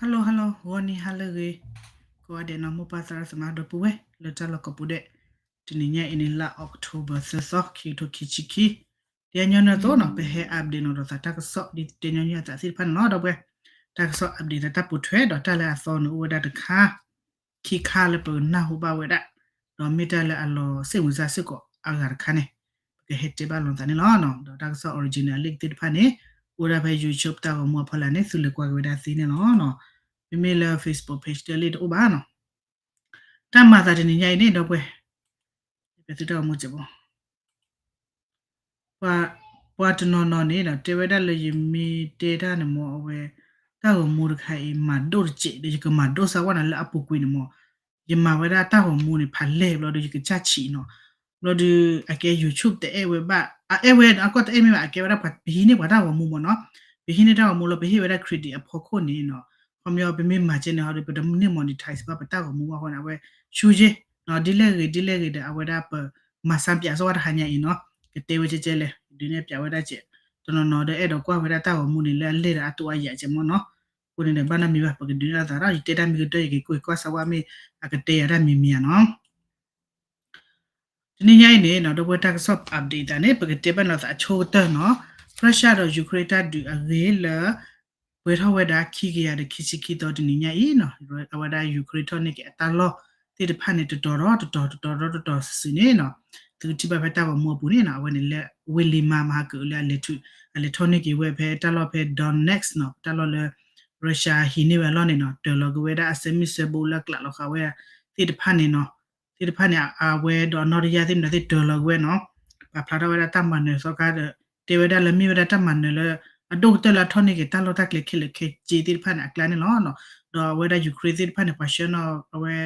Hello hello, ဂီၤနံၤဟါလၢအဂ့ၤ ကိးဂၤဒဲးနီၤ မိၢ်ပၢ်သရၣ်သမါဒီပုၢ်ဝဲၢ်လၢတၢ်လီၢ်ကိးပူၤဒဲး, တနံၤညါအံၤန့ၣ် လါ October သၢသီ ခံကထိခံဆံခံ, ဒ်ညီနုၢ်အသိးနီၤ ပဟဲ update နီၤဒီးသးတၢ်ကစီၣ် ဒ်တဲညီနုၢ်အသးသ့ၣ်တဖၣ်န့ၣ်လီၤ ဒီပုၢ်ဝဲၢ်, တၢ်ကစီၣ် update သးတၢ်ပိာ်ထွဲဒီးတၢ်လၢအသီန့ၣ်အိၣ်ဝဲဒၣ်တခါ ခံခါလၢပနၢ်ဟူဘၣ်ဝဲဒၣ်, ဒီးမ့ၢ်တၢ်လၢအလီၤစိတ်ဝင်စားစ့ၢ်ကီးအဂၤတခါန့ၣ်, ပကဟဲတဲဘၣ်လိာ်သးန့ၣ်လီၤ. ဒီးတၢ်ကစီၣ် original link သ့ၣ်တဖၣ်န့ၣ် အိၣ်ဒၣ်ဖဲ YouTube တၢ်ဂီၤမူအဖီလာ်န့ၣ် သုလဲၤကွၢ်က့ၤဝဲဒၣ်သ့န့ၣ်လီၤ. မ့မ့ၢ်လၢ Facebook page တလ့ၣ်တအိၣ်ဘၣ်နီၤ. တၢ်မၤသးတနံၤညါအံၤန့ၣ် ဒီပုၢ်ဝဲၢ်, ပသုတၢ်ဂီၤမူစဲးဘီ ပှၤတနီၤနီၤန့ၣ်ဒီး တဲဝဲဒၣ်လၢယမ့ၢ်တဲတၢ်န့ၣ်မ့ၢ်အဝဲ တၢ်ဂီၤမူတခါအံၤ မၤဒိၣ်တစဲးဒီး ယကမၤဒိၣ်စၢ်ဝဲနၤလၢအပူၤကွံာ်န့ၣ်မ့ၢ်, ယမၤဝဲဒၣ်တၢ်ဂီၤမူန့ၣ် ဖးလဲၢ်ဘျီဒီး ယကစၢ်ဆံးနီၤ, ဘျီဒီး အကဲ YouTube တအဲၣ်ဝဲဘၣ်, အအဲၣ်ဝဲအကီၢ်တအဲၣ်မ့ၢ်ဘၣ် အကဲဝဲဒၣ်ပှၤပဟံးန့ၢ်ပှၤတၢ်ဂီၤမူမ့ၢ်နီၤ, ပဟံးန့ၢ်တၢ်ဂီၤမူလီၤ ပဟ့ၣ်ဝဲဒၣ် credit အဖီခိၣ်န့ၣ်နီၤ, ခီပညီပမ့ၢ်မၤကဲန့ၣ်ဟီဒီး ပတန့ၢ် monetize ဘၣ်ပတၢ်ဂီၤမူဘၣ်အဃိန့ၣ် အဝဲ ဆူယ့ၣ် ဒ်လဲၣ်ဂ့ၤ ဒ်လဲၣ်ဂ့ၤဒီး အဝဲဒၣ်ပမၤစၢ်ပၠးစၢ်ဝဲတဟါညါအံၤနီၤ, ကတဲဝဲကဲကဲလဲၣ် ဒုးနဲၣ်ပၠးဝဲဒၣ်ကဲ, တနီၤနီၤဒီးအဲၣ်ဒိးကွၢ်ဝဲဒၣ်တၢ်ဂီၤမူန့ၣ် လၢအလဲၢ်ဒီးအတိအယၤကဲမ့ၢ်နီၤ, အဃိန့ၣ်ဒီး ဘၣ်နီတမံၤဘၣ် ပကဒုးနဲၣ်သးဒီး ယတဲတၢ်မ့ၢ်ကတၢၢ် ယက့ၤကွၢ်ကွၢ်စၢ်ဝဲမ့ၢ် အကတဲယၤတၢ်မံၤမံၤဧါနီၤ. တနံၤညါအံၤန့ၣ်နီၤ ဒီပုၢ်ဝဲၢ် တၢ်ကစီၣ် update သးန့ၣ် ပကတဲဘၣ်လိာ်သးအဆိကတၢၢ်နီၤ, Russia ဒီး Ukraine တၢ်ဒုးအဂ့ၢ်လၢ ပှဲၤထီၣ်ဝဲဒၣ်ခံကယၤဒီးခံဆံခံသီတနံၤညါအံၤနီၤ, အဝဲဒၣ် Ukraine ထီၣ်န့ၢ်က့ၤအတၢ်လီၢ်သ့ၣ်တဖၣ်န့ၣ် တတီၤဒီးတတီၤ တတီၤဒီးတတီၤစုာ်စုာ်န့ၣ်နီၤ, သုကထံၣ်ဘၣ်ဖဲတၢ်ဂီၤမူအပူၤန့ၣ်နီၤ, အဝဲန့ၣ်လၢ ဝ့ၢ်လံမါ မဟါကၢလၢအလဲၤထီၣ်, အလဲၤထီၣ်န့ၢ်က့ၤဝဲဖဲတၢ်လီၢ်ဖဲ Donetsk နီၤ, တၢ်လီၢ်လၢ Russia ဟံးန့ၢ်ဝဲအလီၢ်န့ၣ်နီၤ, တၢၤလီၤက့ၤဝဲဒၣ်အစဲမုၢ်စဲဘိလၢအကျးလီၤဃာ်ဝဲသ့ၣ်တဖၣ်န့ၣ်နီၤ, သ့ၣ်တဖၣ်န့ၣ် အဝဲဒီးအနီၣ်တယၢ်သ့ၣ်မနုၤသ့ၣ်တၢၤလီၤက့ၤဝဲနီၤ, ပာ်ဖျါထီၣ်ဝဲဒၣ်တၢ်မၤနၢၤသီခါဒီး တဲဝဲဒၣ်လၢမ့ၢ်ဝဲဒၣ်တၢ်မၤနၢၤလၢ အဒိၣ်ကတၢၢ်လၢအထီၣ်န့ၢ်က့ၤတၢ်လီၢ်တၢ်ကျဲခဲလၢာ်ခဲဆ့သ့ၣ်တဖၣ်န့ၣ် အကျါန့ၣ်လီၤ. ဒီးအဝဲဒၣ် Ukraine သ့ၣ်တဖၣ်န့ၣ် ပှၤဆှၢနီၤ အဝဲ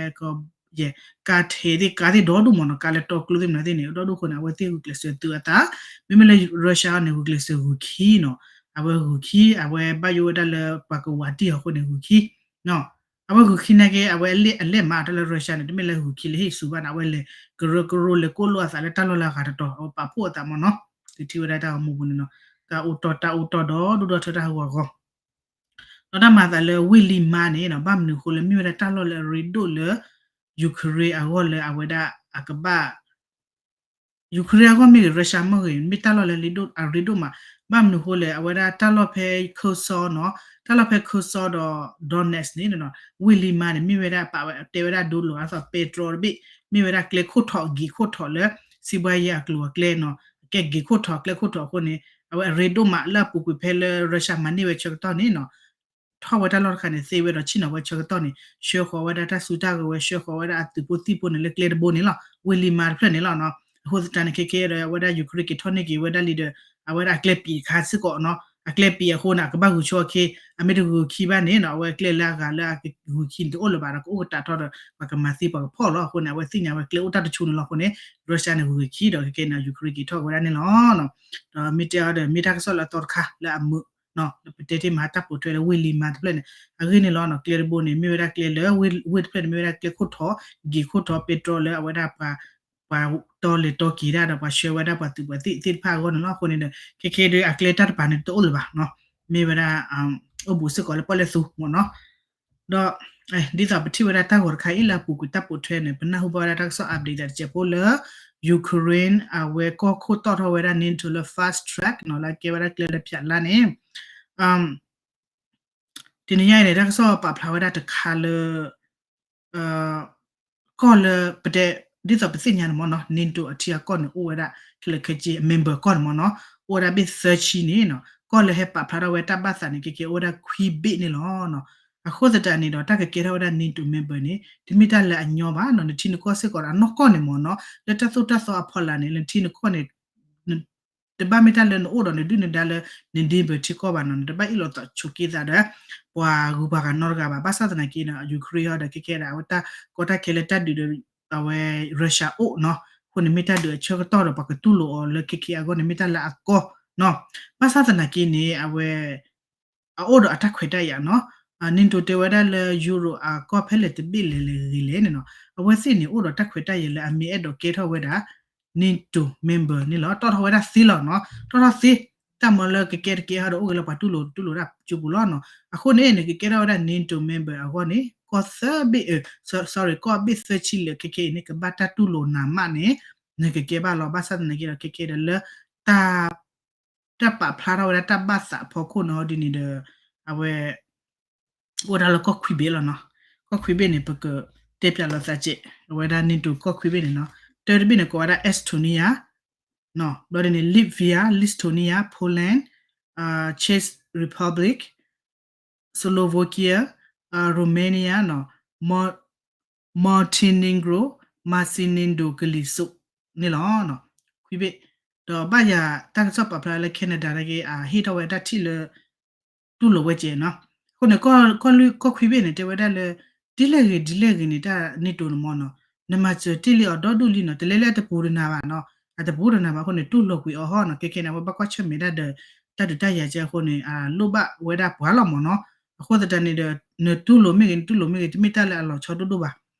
ကါထဲးသ့ၣ် ကါသ့ၣ်ဒီဒူၣ်မ့ၢ်နီၤ, ကါလၢတီကျိသ့ၣ်မနုၤသ့ၣ်န့ၣ် ဒီဒူၣ်အဃိန့ၣ် အဝဲသ့ၣ်ဂုာ်ကျဲးစၢးသုးအသး, မ့မ့ၢ်လၢ Russia န့ၣ် ဂုာ်ကျဲးစၢးဂုာ်ခံနီၤ, အဝဲဂုာ်ခံ အဝဲဘၣ်ယိၣ်ဝဲဒၣ်လၢပှၤကဝးတံၢ်အဃိန့ၣ် ဂုာ်ခံ အဝဲဂုာ်ခံနာ်က့ အဝဲအလဲၢ်မၤတၢ်လၢ Russia န့ၣ် တမ့ၢ်လၢဂုာ်ခံလၢဟ့ၣ်ဆူၣ်ဘၣ်န့ၣ် အဝဲလဲၤကရၢကရိလဲၤကိၣ်လိာ်အသးလၢတၢ်လီၢ်လၢအဂၤတတီၤ အဝဲပာ်ဖှိၣ်အသးမ့ၢ်နီၤ, သုထံၣ်ဝဲဒၣ်တၢ်ဂီၤမူပူၤန့ၣ်နီၤ, ကါအိၣ်တီၢ်တၢ်အိၣ်တီၢ်ဒီးဒိၣ်ဒီထၢတၢ်ဟးဂီၤအဂီၢ် ဒီးတၢ်မၤသးလၢဝ့ၢ်လံမါန့ၣ်နီၤ ဘၣ်မနုၤအဃိလၢမ့ၢ်ဝဲဒၣ်တၢ်လီၢ်လၢအရ့ဒိၣ်လၢ Ukraine အဂီၢ်လၢအဝဲဒၣ်အကဘၣ် Ukraine အဂီၢ်မ့ၢ်ဂ့ၤ Russia မ့ၢ်ဂ့ၤ မ့ၢ်တၢ်လီၢ်လၢအရ့ဒိၣ်မး, ဘၣ်မနုၤအဃိလဲၣ် အဝဲဒၣ်တၢ်လီၢ်ဖဲ Kherson နီၤ, တၢ်လီၢ်ဖဲ Kherson ဒီး Donetsk န့ၣ်နီၤ, ဝ့ၢ်လံမါန့ၣ် မ့ၢ်ဝဲဒၣ်ပာ်ဝဲတဲဝဲဒၣ်ဒိလိာ်အသီး ပတြီတဘ့ၣ်, မ့ၢ်ဝဲဒၣ်ကျဲခိၣ်ထီး ဂ့ၤခိၣ်ထီးလၢ စံးဘှါယဲအကျိၤအကျဲနီၤ, အကဲဂ့ၤခိၣ်ထီး ကျဲခိၣ်ထီးအဃိန့ၣ် အဝဲအရ့ဒိၣ်မးလၢအပူၤကွံာ်ဖဲလၢ Russia မၤန့ၢ်ဝဲဆၢကတီၢ်န့ၣ်နီၤ ထီၣ်ဝဲတၢ်လီၢ်တခါန့ၣ် သ့ဝဲဒီးဆ့ၣ်နီၤဝဲဆၢကတီၢ်န့ၣ် ဆှၢဃီၤဝဲဒၣ်တၢ်စုတၢ်ကဝဲၤ ဆှၢဃီၤဝဲဒၣ်အသုးဖိသံၣ်ဖိန့ၣ် လၢကျဲတဘိန့ၣ်လီၤ. ဝ့ၢ်လံမါတဖျၢၣ်န့ၣ်လီၤနီၤ. အဃိသတးန့ၣ် ခဲကဲဒီး အဝဲဒၣ် Ukraine က့ၤထီၣ်န့ၢ်က့ၤဝဲဒၣ်လံဒီး အဝဲဒၣ်အကျဲပံာ်တခါစ့ၢ်ကီးနီၤ. အကျဲပံာ်အဃိန့ၣ် အကဘၣ်ဂုာ်ဆိအခံ, အမ့ၢ်တဂုာ်ခံဘၣ်န့ၣ်နီၤ အဝဲကျဲလၢအဂၤလၢအကဂုာ်ခံန့ၣ်တအိၣ်လၢၤဘၣ်ဒီး ကအိၣ်ကတးထီၣ်ဒီး ပှၤကမၤသံပှၤကဖီၣ်လီၤ. အဃိန့ၣ် အဝဲသ့ၣ်ညါဝဲကျဲအိၣ်တၢ်တဆူန့ၣ်လီၤ. အဃိန့ၣ် Russia န့ၣ်ဂုာ်ခံဒီး ခဲကဲန့ၣ် Ukraine က့ၤထီၣ်ဝဲဒၣ်န့ၣ်လီၤ. ဒီးမ့ၢ်တဲအီၤဒီး မ့ၢ်တၢ်ကစီၣ်လၢအသီတခါလၢအမုာ် လၢပတဲတ့ၢ်မးတၢ်ပိာ်ထွဲလၢဝ့ၢ်လံမါတဖျၢၣ်န့ၣ် အဂ့ၢ်န့ၣ်လီၤနီၤ. ကျဲတဘိန့ၣ် မ့ၢ်ဝဲဒၣ်ကျဲလၢ ဝ့ၢ်တဖျၢၣ်န့ၣ် မ့ၢ်ဝဲဒၣ်ကျဲခိၣ်ထီး ဂ့ၤခိၣ်ထီး ပတြီလၢအဝဲဒၣ်ပှၤ ပှၤတီလဲၤတီက့ၤတၢ်ဒီး ပှၤဆှၢဝဲဒၣ်ပှၤသုးပှၤသံၣ်သ့ၣ်တဖၣ်အဂီၢ်န့ၣ်လီၤ. အဃိန့ၣ်ဒီး ခဲကဲဒီး အကျဲတၢ်တပၤန့ၣ်တအိၣ်လၢၤဘၣ်နီၤ. မ့ၢ်ဝဲဒၣ် အိၣ်ဘူးစ့ၢ်ကီးလၢပီၣ်လဲၣ်သူမ့ၢ်နီၤ. ဒီး ဒ်သိးပထံၣ်ဝဲဒၣ်တၢ်ဂီၤတခါအံၤလၢအပူၤကွံာ်တၢ်ပိာ်ထွဲန့ၣ် ပနၢ်ဟူဘၣ်ဝဲဒၣ်တၢ်ကစီၣ် update တစဲးဖိလၢ Ukraine အဝဲကီၢ်ခိၣ်တီၣ်ထီၣ်ဝဲဒၣ် NATO လၢ fast track နီၤ လၢအကဲဝဲဒၣ်ကျဲလၢဖၠးလါန့ၣ် တနံၤညါအံၤန့ၣ် တၢ်ကစီၣ်ပာ်ဖျါဝဲဒၣ်တခါလၢ ကီၢ်လၢပတဲ ဒ်သိးပသ့ၣ်ညါန့ၣ်မ့ၢ်နီၤ NATO အထံအကီၢ်န့ၣ် အိၣ်ဝဲဒၣ်ခဲလၢာ်ခဲဆ့ member ကီၢ်န့ၣ်မ့ၢ်နီၤ အိၣ်ဝဲဒၣ်ဘ့ၣ်သၢဆံန့ၣ်နီၤ ကီၢ်လၢဟဲပာ်ဖျါထီၣ်ဝဲတၢ်ဘၣ်သးန့ၣ် ခဲကဲအိၣ်ဝဲဒၣ်ခွံဘ့ၣ်န့ၣ်လီၤ. အဃိသတးန့ၣ်ဒီး တၢ်ကကဲထီၣ်ဝဲဒၣ် NATO member န့ၣ် တမ့ၢ်တၢ်လၢအညီဘၣ်နီၤ နထံနကီၢ်စ့ၢ်ကီးဒီး အနီၢ်ကီၢ်န့ၣ်မ့ၢ်နီၤ လၢတၢ်သိၣ်တၢ်သီအဖီလာ်န့ၣ် နထံနကီၢ်န့ၣ် တဘၣ်မ့ၢ်တၢ်လၢနအိၣ်ဒီးနဒုၣ်နဒါလၢ န neighbor ထံကီၢ်ဘၣ်နီၤ နတဘၣ်အ့ၣ်လိာ်သးဆိးက့သးဒီး ပှၤဂုၤပှၤဂၤနီတဂၤဘၣ်. ဘၣ်ဆၣ်သနာ်က့န့ၣ် Ukraine ဒီးခဲကဲဒၣ် အဝဲတၢ်ကီတၢ်ခဲလၢတၢ်ဒုးဒီး အဝဲ Russia အိၣ်နီၤ အဃိန့ၣ်မ့ၢ်တၢ်ဒုးအဆၢကတီၢ်ဒီး ပှၤကတူၢ်လိာ်အီၤလၢခဲကဲအဂီၢ်န့ၣ် မ့ၢ်တၢ်လၢအကီနီၤ. ဘၣ်ဆၣ်သနာ်က့န့ၣ် အဝဲ အအိၣ်ဒီးအတၢ်ခွဲးတၢ်ယာ်နီၤ NATO တဲဝဲဒၣ်လၢ Europe အကီၢ်ဖဲလဲၣ်တဘ့ၣ်လဲၣ်လဲၣ်ဂ့ၤလဲၣ်န့ၣ်နီၤ အဝဲသ့ၣ်န့ၣ်အိၣ်ဒီးတၢ်ခွဲးတၢ်ယာ်လၢအမ့ၢ်အဲၣ်ဒိးကဲထီၣ်ဝဲဒၣ် NATO member န့ၣ်လီၤ. တီၣ်ထီၣ်ဝဲဒၣ်သ့လီၤနီၤ တီၣ်ထီၣ်သ့ တၢ်မၤလၢကကဲတကဲဟီဒီး အိၣ်ဂ့ၤလၢပှၤတူၢ်လိာ်တူၢ်လိာ်တၢ်ကၠိပူၤလီၤနီၤ. အဃိန့ၣ် နကကဲထီၣ်ဝဲဒၣ် NATO member အဂီၢ်န့ၣ် ကီၢ်သၢဘ့ၣ် sorry ကီၢ်ဘ့ၣ်သၢဆံလၢာ်ခဲခဲအံၤန့ၣ် ကဘၣ်တၢ်တူၢ်လိာ်နၤမးန့ၣ် နကကဲဘၣ်လီၤ. ဘၣ်ဆၣ်သနာ်က့ဒီး ခဲခဲဒီးလၢ တၢ် တၢ်ပာ်ဖျါထီၣ်ဝဲဒၣ်တၢ်ဘၣ်သးအဖီခိၣ်န့ၣ်ဒ်န့ၣ်ဒီး အဝဲ အိၣ်ဒၣ်လၢကီၢ်ခွံဘ့ၣ်လီၤနီၤ. ကီၢ်ခွံဘ့ၣ်န့ၣ် ပကတဲပၠးလိာ်သးစဲး အဝဲဒၣ် NATO ကီၢ်ခွံဘ့ၣ်န့ၣ်နီၤ. တၢတဘ့ၣ်န့ၣ် ကိးဝဲဒၣ် Estonia နီၤ, ဘျီဒ်န့ၣ် Latvia, Lithuania, Poland, Czech Republic, Slovakia, Romania နီၤ, Montenegro, Macedon ကလံၤစိးန့ၣ်လီၤ. ခွံဘ့ၣ်, ဒီးဘၣ်ယၤတၢ်ကစီၣ်ပာ်ဖျါလၢ Canada နာ်က့ အဟ့ၣ်ထီၣ်ဝဲတၢ်ထံၣ်လၢ တူၢ်လိာ်ဝဲကဲနီၤ. အဃိန့ၣ် ကီၢ်လွံၢ်ကီၢ်ခွံဘ့ၣ်န့ၣ် တဲဝဲဒၣ်လၢ ဒ်လဲၣ်ဂ့ၤဒ်လဲၣ်ဂ့ၤန့ၣ် တၢ် NATO န့ၣ်မ့ၢ်နီၤ, နမၤစၢၤတ့ၢ်လံအီၤဒီဒူၣ်လံနီၤ, တလဲလၢအတပူၤတနၤဘၣ်နီၤ, အတပူၤတနၤဘၣ်အဃိန့ၣ် တူၢ်လိာ်ကွံာ်အီၤဟီနီၤ. ခဲခဲန့ၣ် အဝဲဘၣ်ကွၢ်ဆၢၣ်မဲာ်ဒၣ်ဒီး တၢ်ဒုးတၢ်ယၤကဲအဃိန့ၣ် လိၣ်ဘၣ်ဝဲဒၣ်ပှၤလီၤမ့ၢ်နီၤ. အဃိသတးန့ၣ်ဒီး နတူၢ်လိာ်မ့ၢ်ဂ့ၤ နတူၢ်လိာ်မ့ၢ်ဂ့ၤ တမ့ၢ်တၢ်လၢအလီၤဆီဒိၣ်ဒိၣ်ဘၣ်.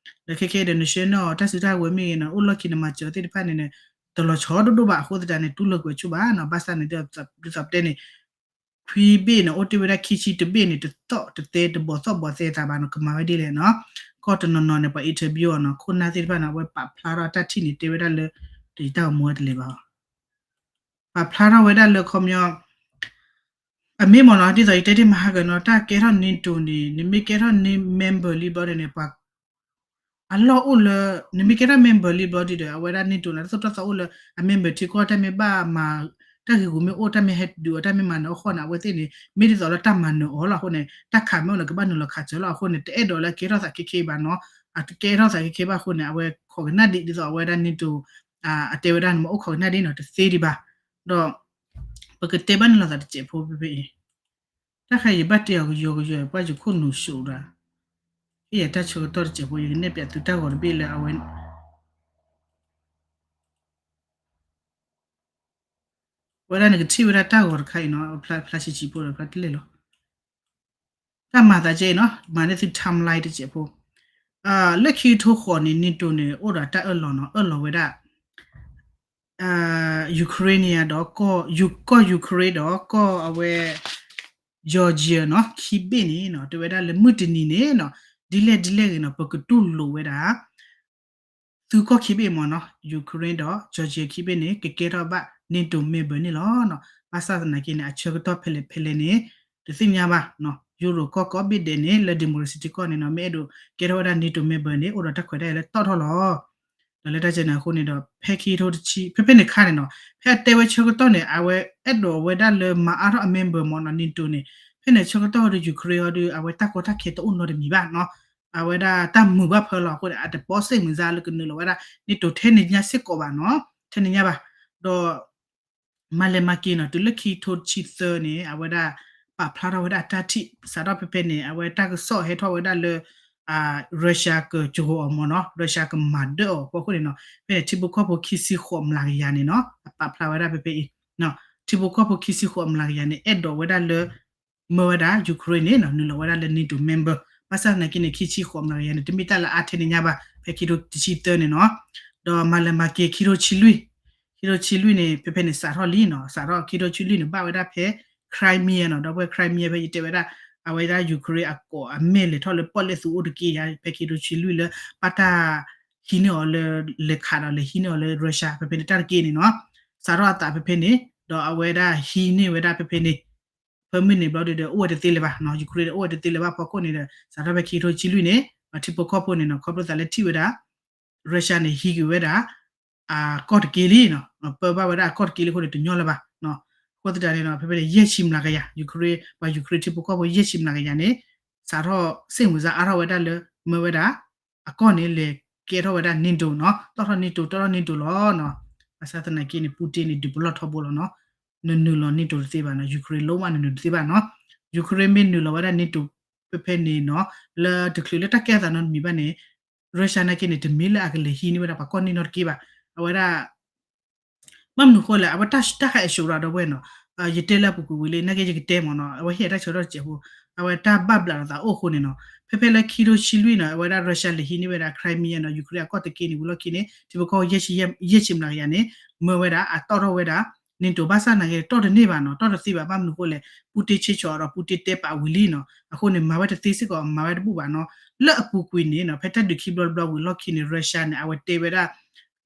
ဒီးခဲခဲဒီး နဆှၢန့ၢ်အီၤ တၢ်စုတၢ်ဝဲၤမ့ၢ်ဂ့ၤနီၤ, အိၣ်လီၢ်ခံနမၤစၢၤသ့ၣ်တဖၣ်န့ၣ် တလီၤဆီဒိၣ်ဒိၣ်ဘၣ်. အဃိသတးန့ၣ် တူၢ်လိာ်ကွံာ်အီၤဆူၣ်ဘၣ်နီၤ. ဘၣ်ဆၣ်န့ၣ် ဒ်သိးပတဲန့ၣ် ခွံဘ့ၣ်န့ၣ် အိၣ်တ့ၢ်ဝဲဒၣ်ခံဆံတဘ့ၣ်န့ၣ် တသီၣ်တသဲ တဘီၣ်သီၣ်ဘီၣ်သဲသးဘၣ်နီၤ, ကမၤဝဲဒ်လဲၣ်နီၤ. ကီၢ်တနီၤနီၤန့ၣ် ပှၤ interview အီၤနီၤ, ခိၣ်နၢ်သ့ၣ်တဖၣ်န့ၣ် အဝဲပာ်ဖျါထီၣ်တၢ်ထံၣ်န့ၣ် တဲဝဲဒၣ်လၢ တယံာ်တၢ်ဂီၤမူဝဲတလဲၤဘၣ် ပာ်ဖျါထီၣ်ဝဲဒၣ်လၢခီပညီ အမ့ၢ်မ့ၢ်နီၤ, ဒ်သိးယတဲတ့ၢ်မဟါကနီၤ, တၢ်ကဲထီၣ် NATO န့ၣ် နမ့ၢ်ကဲထီၣ် member လံဘျီဒ်န့ၣ် ပှၤ အလီၢ်အိၣ်လၢ နမ့ၢ်ကဲထီၣ် member လံဘျီဒ်ဒီး အဝဲဒၣ် NATO န့ၣ် တၢ်သိၣ်တၢ်သီအိၣ်လၢ အ member ထံကီၢ် တၢ်မ့ၢ်ဘၣ်မၤ တၢ်ဂ့ၢ်ဂူၤမ့ၢ်အိၣ် တၢ်မ့ၢ်ဟဲဒုးအီၤ တၢ်မ့ၢ်မၤနၢၤအီၤဃီန့ၣ် အဝဲသ့ၣ်န့ၣ် မ့ၢ်ဒ်သိးလၢတၢ်မၤနၢၤအီၤလီၤ. အဃိန့ၣ် တၢ်ခးမ့ၢ်အိၣ်န့ၣ် ကဘၣ်နုာ်လီၤခးစၢၤလီၤ. အဃိန့ၣ် တအဲၣ်ဒိးလၢကဲထီၣ်သးခဲခဲဘၣ်နီၤ, အတကဲထီၣ်သးခဲခဲဘၣ်အဃိန့ၣ် အဝဲခိးကနၣ်ဒံး ဒ်သိးအဝဲဒၣ် NATO အတဲဝဲဒၣ်န့ၣ် မ့ၢ်အိၣ်ခိးကနၣ်ဒံးနီၤ, တသ့ဒံးဘၣ်. ဒီး ပကတဲဘၣ်န့ၣ်လိာ်သးတစဲးဖိဖဲဖဲအံၤ, တၢ်ခါအံၤယဘၣ်တဲအီၤကယီကယီ ပှၤယခိၣ်နူာ်စိးဒီး ဟ့ၣ်ယၤတၢ်ဆၢကတီၢ်တစဲးဖိ ယကနဲၣ်ပၠးသုတၢ်ဂီၤတဘ့ၣ်လၢအဝဲ ဝဲဒၣ်နကထံၣ်ဝဲဒၣ်တၢ်ဂီၤတခါအံၤနီၤ, ဖျါဆံးဆံးဖိဒီးဖျါတလဲၣ်လီၤ. တၢ်မၤသးကဲအံၤနီၤ, မၤန့ၢ်သု timeline တစဲးဖိ, လၢခံကထိဃိးန့ၣ် NATO န့ၣ် အိၣ်ဒီးတၢ်အၢၣ်လီၤနီၤ, အၢၣ်လီၤဝဲဒၣ် Ukraine ဒီး ကီၢ် Ukraine ဒီးကီၢ်အဝဲ Georgia နီၤ, ခံဘ့ၣ်န့ၣ်နီၤ, တဲဝဲဒၣ်လၢမုၢ်တနံၤန့ၣ်နီၤ, ဒ်လဲၣ်ဒ်လဲၣ်ဂ့ၤနီၤ, ပကတူၢ်လိာ်ဝဲဒၣ် သုကီၢ်ခံဘ့ၣ်မ့ၢ်နီၤ, Ukraine ဒီး Georgia ခံဘ့ၣ်န့ၣ် ကကဲထီၣ်ဘၣ် NATO member န့ၣ်လီၤ. ဘၣ်ဆၣ်သနာ်က့န့ၣ် အဆၢကတီၢ်ဖဲလဲၣ်ဖဲလဲၣ်န့ၣ် တသ့ၣ်ညါဘၣ်. Europe ကီၢ်ကိးဘ့ၣ်ဒဲးန့ၣ် လၢ democracy ကီၢ်န့ၣ်နီၤ, မ့ၢ်အဲၣ်ဒိးကဲထီၣ်ဝဲဒၣ် NATO member န့ၣ် အိၣ်ဒီးတၢ်ခွဲးတၢ်ယာ်လၢတီၣ်ထီၣ်လီၤ. ဒီးလၢတၢ်ကဲန့ၣ်အဃိန့ၣ်ဒီး ဖဲခံကထိတဆံ ဖဲဖဲန့ၣ်ခါန့ၣ်နီၤ, ဖဲအတဲဝဲဆၢကတီၢ်န့ၣ် အဝဲအဲၣ်ဒိးဝဲဒၣ်လၢမၤအါထီၣ်အ member မ့ၢ်နီၤ NATO န့ၣ်, ဖဲန့ၣ်ဆၢကတီၢ်ဒီး Ukraine အီၤဒီး အဝဲတၢ်ကီတၢ်ခဲတအိၣ်နီတမံၤဘၣ်နီၤ. အဝဲဒၣ်တၢ်မုာ်ဘၣ်ဖၢလီၤအဃိန့ၣ် အတပီၣ်စ့ၣ်မုာ်စါလၢကနုာ်လီၤဝဲဒၣ် NATO ထဲန့ၣ်ညါစ့ၢ်ကီးဘၣ်နီၤ, ထဲန့ၣ်ညါဘၣ်. ဒီး မၤလဲၤမၤက့ၤနီၤ, တုၤလၢခံကထိတဆံသၢန့ၣ် အဝဲဒၣ်ပာ်ဖျါထီၣ်ဝဲဒၣ်အတၢ်ထံၣ် စးထီၣ်ဖဲဖဲန့ၣ် အဝဲတၢ်ကစီၣ်ဟဲထီၣ်ဝဲဒၣ်လၢ Russia ကကဂီၤအီၤမ့ၢ်နီၤ, Russia ကမၤဒၢၣ်အီၤအဃိန့ၣ်နီၤ, ဖဲန့ၣ် ထံဖိကီၢ်ဖိခံဆံဃိးမျးကယၤန့ၣ်နီၤ, အပာ်ဖျါဝဲဒၣ်ဖဲဖဲအံၤ, ထံဖိကီၢ်ဖိခံဆံဃိးမျးကယၤန့ၣ် အဲၣ်ဒိးဝဲဒၣ်လၢ မၢဝဲဒၣ် Ukraine န့ၣ်နီၤ နုာ်လီၤဝဲဒၣ်လၢ NATO member, ဘၣ်ဆၣ်သနာ်က့န့ၣ် ခံဆံဃိးမျးကယၤန့ၣ် တမ့ၢ်တၢ်လၢအါထဲန့ၣ်ညါဘၣ်, ဖဲခံကထိတဆံသၢန့ၣ်နီၤ, ဒီးမၤလဲၤမၤက့ၤခံကထိတဆံလွံၢ်, ခံကထိတဆံလွံၢ်န့ၣ် ဖဲဖဲန့ၣ်စးထီၣ်လံနီၤ, စးထီၣ်ခံကထိတဆံလွံၢ်န့ၣ် ဘၣ်ဝဲဒၣ်ဖဲ Crimea နီၤ, ဒီးဖဲ Crimea ဖဲယတဲဝဲဒၣ် အဝဲဒၣ် Ukraine အကိးအမဲာ်လဲၤထီၣ်လၢပီၣ်လဲၣ်သူအိၣ်တက့ၢ်ယါ, ဖဲခံကထိတဆံလွံၢ်လၢ ဘၣ်တၢ်ဟံးန့ၢ်အီၤလၢ လဲၤခးဒီးလဲၤဟံးန့ၢ်အီၤလၢ Russia ဖဲဖဲန့ၣ်တၢ်တက့ၢ်န့ၣ်နီၤ, စးထီၣ်အသးဖဲဖဲန့ၣ်, ဒီးအဝဲဒၣ်ဟံးန့ၢ်ဝဲဒၣ်ဖဲဖဲန့ၣ် ဖဲမုၢ်န့ၣ်ဘျီဒုဒီး အိၣ်ဝဲတသ့လၢၤဘၣ်နီၤ, Ukraine ဒီးအိၣ်ဝဲတသ့လၢၤဘၣ်ဖီခိၣ်န့ၣ်ဒီး စးထီၣ်ဖဲခံကထိတဆံလွံၢ်န့ၣ် ထံဖိကီၢ်ဖိန့ၣ်နီၤ ခီဖျိသးလၢထံၣ်ဝဲဒၣ် Russia န့ၣ် ဟံးက့ၤဝဲဒၣ် အကီၢ်တက့ၢ်လံနီၤ, ပၢဘၣ်ဝဲဒၣ်အကီၢ်တက့ၢ်လံအဃိန့ၣ် တညီလၢၤဘၣ်နီၤ, အဃိသတးန့ၣ်နီၤ ဖဲဖဲန့ၣ် ယဲၢ်ဆံမျးကယၤ Ukraine ပှၤ Ukraine ထံဖိကီၢ်ဖိ ယဲၢ်ဆံမျးကယၤန့ၣ် စးထီၣ်စ့ၣ်မုာ်စါအါထီၣ်ဝဲဒၣ်လၢ မၢဝဲဒၣ် အကီၢ်န့ၣ် လဲၤကဲထီၣ်ဝဲဒၣ် NATO နီၤ, တီၣ်ထီၣ် NATO တီၣ်ထီၣ် NATO လီၤနီၤ, ဘၣ်ဆၣ်သနာ်က့န့ၣ် Putin န့ၣ် ဒုးပလီၢ်ထီဘိလီၤနီၤ, နနုာ်လီၤ NATO တသ့ဘၣ်နီၤ, Ukraine လီၤမး နနုာ်တသ့ဘၣ်နီၤ, Ukraine မ့ၢ်နုာ်လီၤဝဲဒၣ် NATO ဖဲဖဲန့ၣ်နီၤ, လၢတချုးလၢတၢ်ကဲအသးနီတမံၤဘၣ်န့ၣ် Russia နာ်က့န့ၣ် တမ့ၢ်လၢအကလဲၤဟံးန့ၢ်ဝဲဒၣ်ပှၤကီၢ်န့ၣ်နီတက့ၢ်ဘၣ်, အဝဲဒၣ် ဘၣ်မနုၤဃိလဲၣ် အဝဲတၢ်ဟဲအၡိရၤဒီးဝဲနီၤ, ယတဲလၢအပူၤကွံာ်ဝံၤလံ နာ်က့ယကတဲမ့ၢ်နီၤ, အဝဲဟ့ၣ်အတၢ်ဆၢကတီၢ်တစဲးဖိ, အဝဲတၢ်ဘၣ်ဘျးလီၤသးအိၣ်အဃိန့ၣ်နီၤ, ဖဲဖဲလၢခံကထိတဆံလွံၢ်နီၤ အဝဲဒၣ် Russia လဲၤဟံးန့ၢ်ဝဲဒၣ် Crimea နီၤ, Ukraine အကီၢ်တက့ၢ်န့ၣ် ဝံၤလီၢ်ခံန့ၣ် ထံဖိကီၢ်ဖိ ယဲၢ်ဆံမျးကယၤန့ၣ် မၢဝဲဒၣ် အတီၣ်ထီၣ်ဝဲဒၣ် NATO ဘၣ်ဆၣ်သနာ်က့ တီၢ်တန့ၢ်ဘၣ်နီၤ, တီၢ်တသ့ဘၣ်. ဘၣ်မနုၤအဃိလဲၣ်, ပူတ့ဆ့ဆီးဒီး ပူတ့တဲပာ်ဝံၤလံနီၤ. အဃိန့ၣ် မၤဝဲတသ့စ့ၢ်ကီး မၤဝဲတဘူၣ်ဘၣ်နီၤ. လၢအပူၤကွံာ်န့ၣ်နီၤ, ဖဲတၢ်ဒုးခံဘျီတဘျီဝံၤလီၢ်ခံန့ၣ် Russia န့ၣ် အဝဲတဲဝဲဒၣ်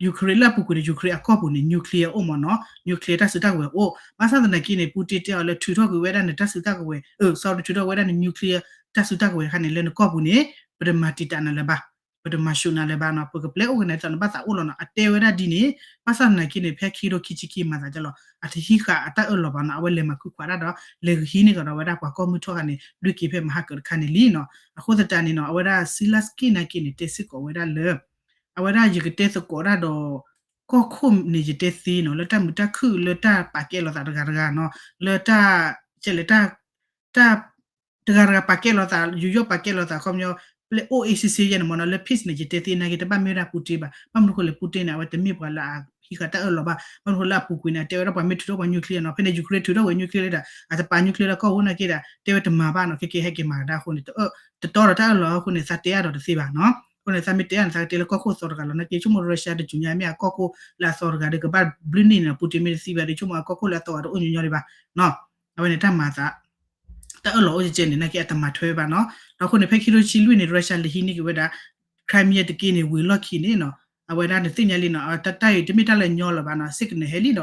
Ukraine လၢအပူၤကွံာ်န့ၣ် Ukraine အကီၢ်ပူၤန့ၣ် nuclear အိၣ်မ့ၢ်နီၤ, nuclear တၢ်စုတၢ်ကဝဲၤအိၣ်. ဘၣ်ဆၣ်သနာ်က့န့ၣ် ပူတ့တဲအီၤလၢထုးထီၣ်ကွံာ်ဝဲဒၣ်နတၢ်စုတၢ်ကဝဲၤ, အၢ sorry ထုးထီၣ်ဝဲဒၣ်န nuclear တၢ်စုတၢ်ကဝဲၤတခါန့ၣ် လၢနကီၢ်ပူၤန့ၣ် ပတမၤတံာ်တာ်နၤလၢၤဘၣ်, ပတမၤၡိးနၤလၢၤဘၣ်နီၤ, ပကပျဲအိၣ်က့ၤနၤဒ်သိးနဘၣ်သးအိၣ်လီၤနီၤ. အတဲဝဲဒၣ်ဒ်န့ၣ်, ဘၣ်ဆၣ်သနာ်က့န့ၣ် ဖဲခံကထိခံဆံခံမၤသးဒ်လီၤ, အတဟံးဃာ်အတၢ်အၢၣ်လီၤဘၣ်နီၤ. အဝဲလဲၤမၤခုခွးတၢ်ဒီး လဲၤကဟံးန့ၢ်ကဒီးဝဲဒၣ်ပှၤကီၢ်မုၢ်ထီၣ်ဂၤန့ၣ် လွံၢ်က့ၤဖဲမဟါကတခါန့ၣ်လံနီၤ. အဃိသတးန့ၣ်နီၤ, အဝဲဒၣ် Zelensky နာ်က့န့ၣ် တဲစ့ၢ်ကီးဝဲဒၣ်လၢ အဝဲဒၣ်ယကတဲသကိးတၢ်ဒီး ကီၢ်ခိၣ်န့ၣ် ယတဲသ့နီၤ, လၢတၢ်မုာ်တၢ်ခုၣ် လၢတၢ်ပာ်ကဲလိာ်သးတဂၤတဂၤနီၤ, လၢတၢ် ကဲလဲၣ် တၢ် တဂၤတဂၤပာ်ကဲလိာ်သး, ယူးယီၣ်ပာ်ကဲလိာ်သး ခီပညီ ပျဲအိၣ်အ့စ့စ့ယဲၢ်န့ၣ်မ့ၢ်နီၤ, လၢ peace န့ၣ် ယတဲသ့နာ်က့ တဘၣ်မ့ၢ်ဝဲဒၣ်ပူတ့ဘၣ်. ဘၣ်မနုၤအဃိလဲၣ်, ပူတ့န့ၣ် အဝဲတမ့ၢ်ပှၤလၢအဟံးဃာ်တၢ်အၢၣ်လီၤဘၣ်. ဘၣ်မနုၤအဃိလၢအပူၤကွံာ်န့ၣ် အတဲဝဲဒၣ်ပှၤမ့ၢ်ထုးထီၣ်ပှၤ nuclear နီၤ, ဖဲန့ၣ် Ukraine ထုးထီၣ်ဝဲ nuclear လၢဒၣ် အတပာ် nuclear လၢကီၢ်ပူၤနာ်က့ဒၣ် တဲဝဲတမၤဘၣ်နီၤ, ခဲကဲဟဲက့ၤမၤကဒါအဃိန့ၣ် တတီဒီးတၢ်အၢၣ်လီၤအဃိန့ၣ် သးတဲအါဒီးတသ့ဘၣ်နီၤ. အဃိန့ၣ် သးမ့ၢ်တဲအါန့ၣ် သးကတဲလၢကီၢ်ခိၣ်သီတဂၤလီၤ. နာ်က့ဆိကမိၣ် Russia တစူညါမ့ၢ်အကီၢ်ခိၣ်လၢအသီတဂၤဒီး ကဘၣ်ဘျုးနံၣ်န့ၣ် ပူတ့မ့ၢ်တသံဘၣ်ဒီး ဆိကမိၣ်အကီၢ်ခိၣ်လၢအသီဂၤတအိၣ်ညီညီဒံးဘၣ်နီၤ. အဝဲန့ၣ်တၢ်မၤသး တၢ်အၢၣ်လီၤအိၣ်ကဲကဲန့ၣ် နာ်က့အတမၤထွဲဘၣ်နီၤ. ဒီးအဃိန့ၣ် ဖဲခံကထိတဆံလွံၢ်န့ၣ် Russia လဲၤဟံးန့ၢ်က့ၤဝဲဒၣ် Crimea တက့ၢ်န့ၣ် ဝံၤလီၢ်ခံန့ၣ်နီၤ, အဝဲဒၣ်နသ့ၣ်ညါလံနီၤ, တၢ်အံၤတမ့ၢ်တၢ်လၢညီလၢၤဘၣ်နီၤ, စ့ၢ်ကနၢၤဟဲလံဒီး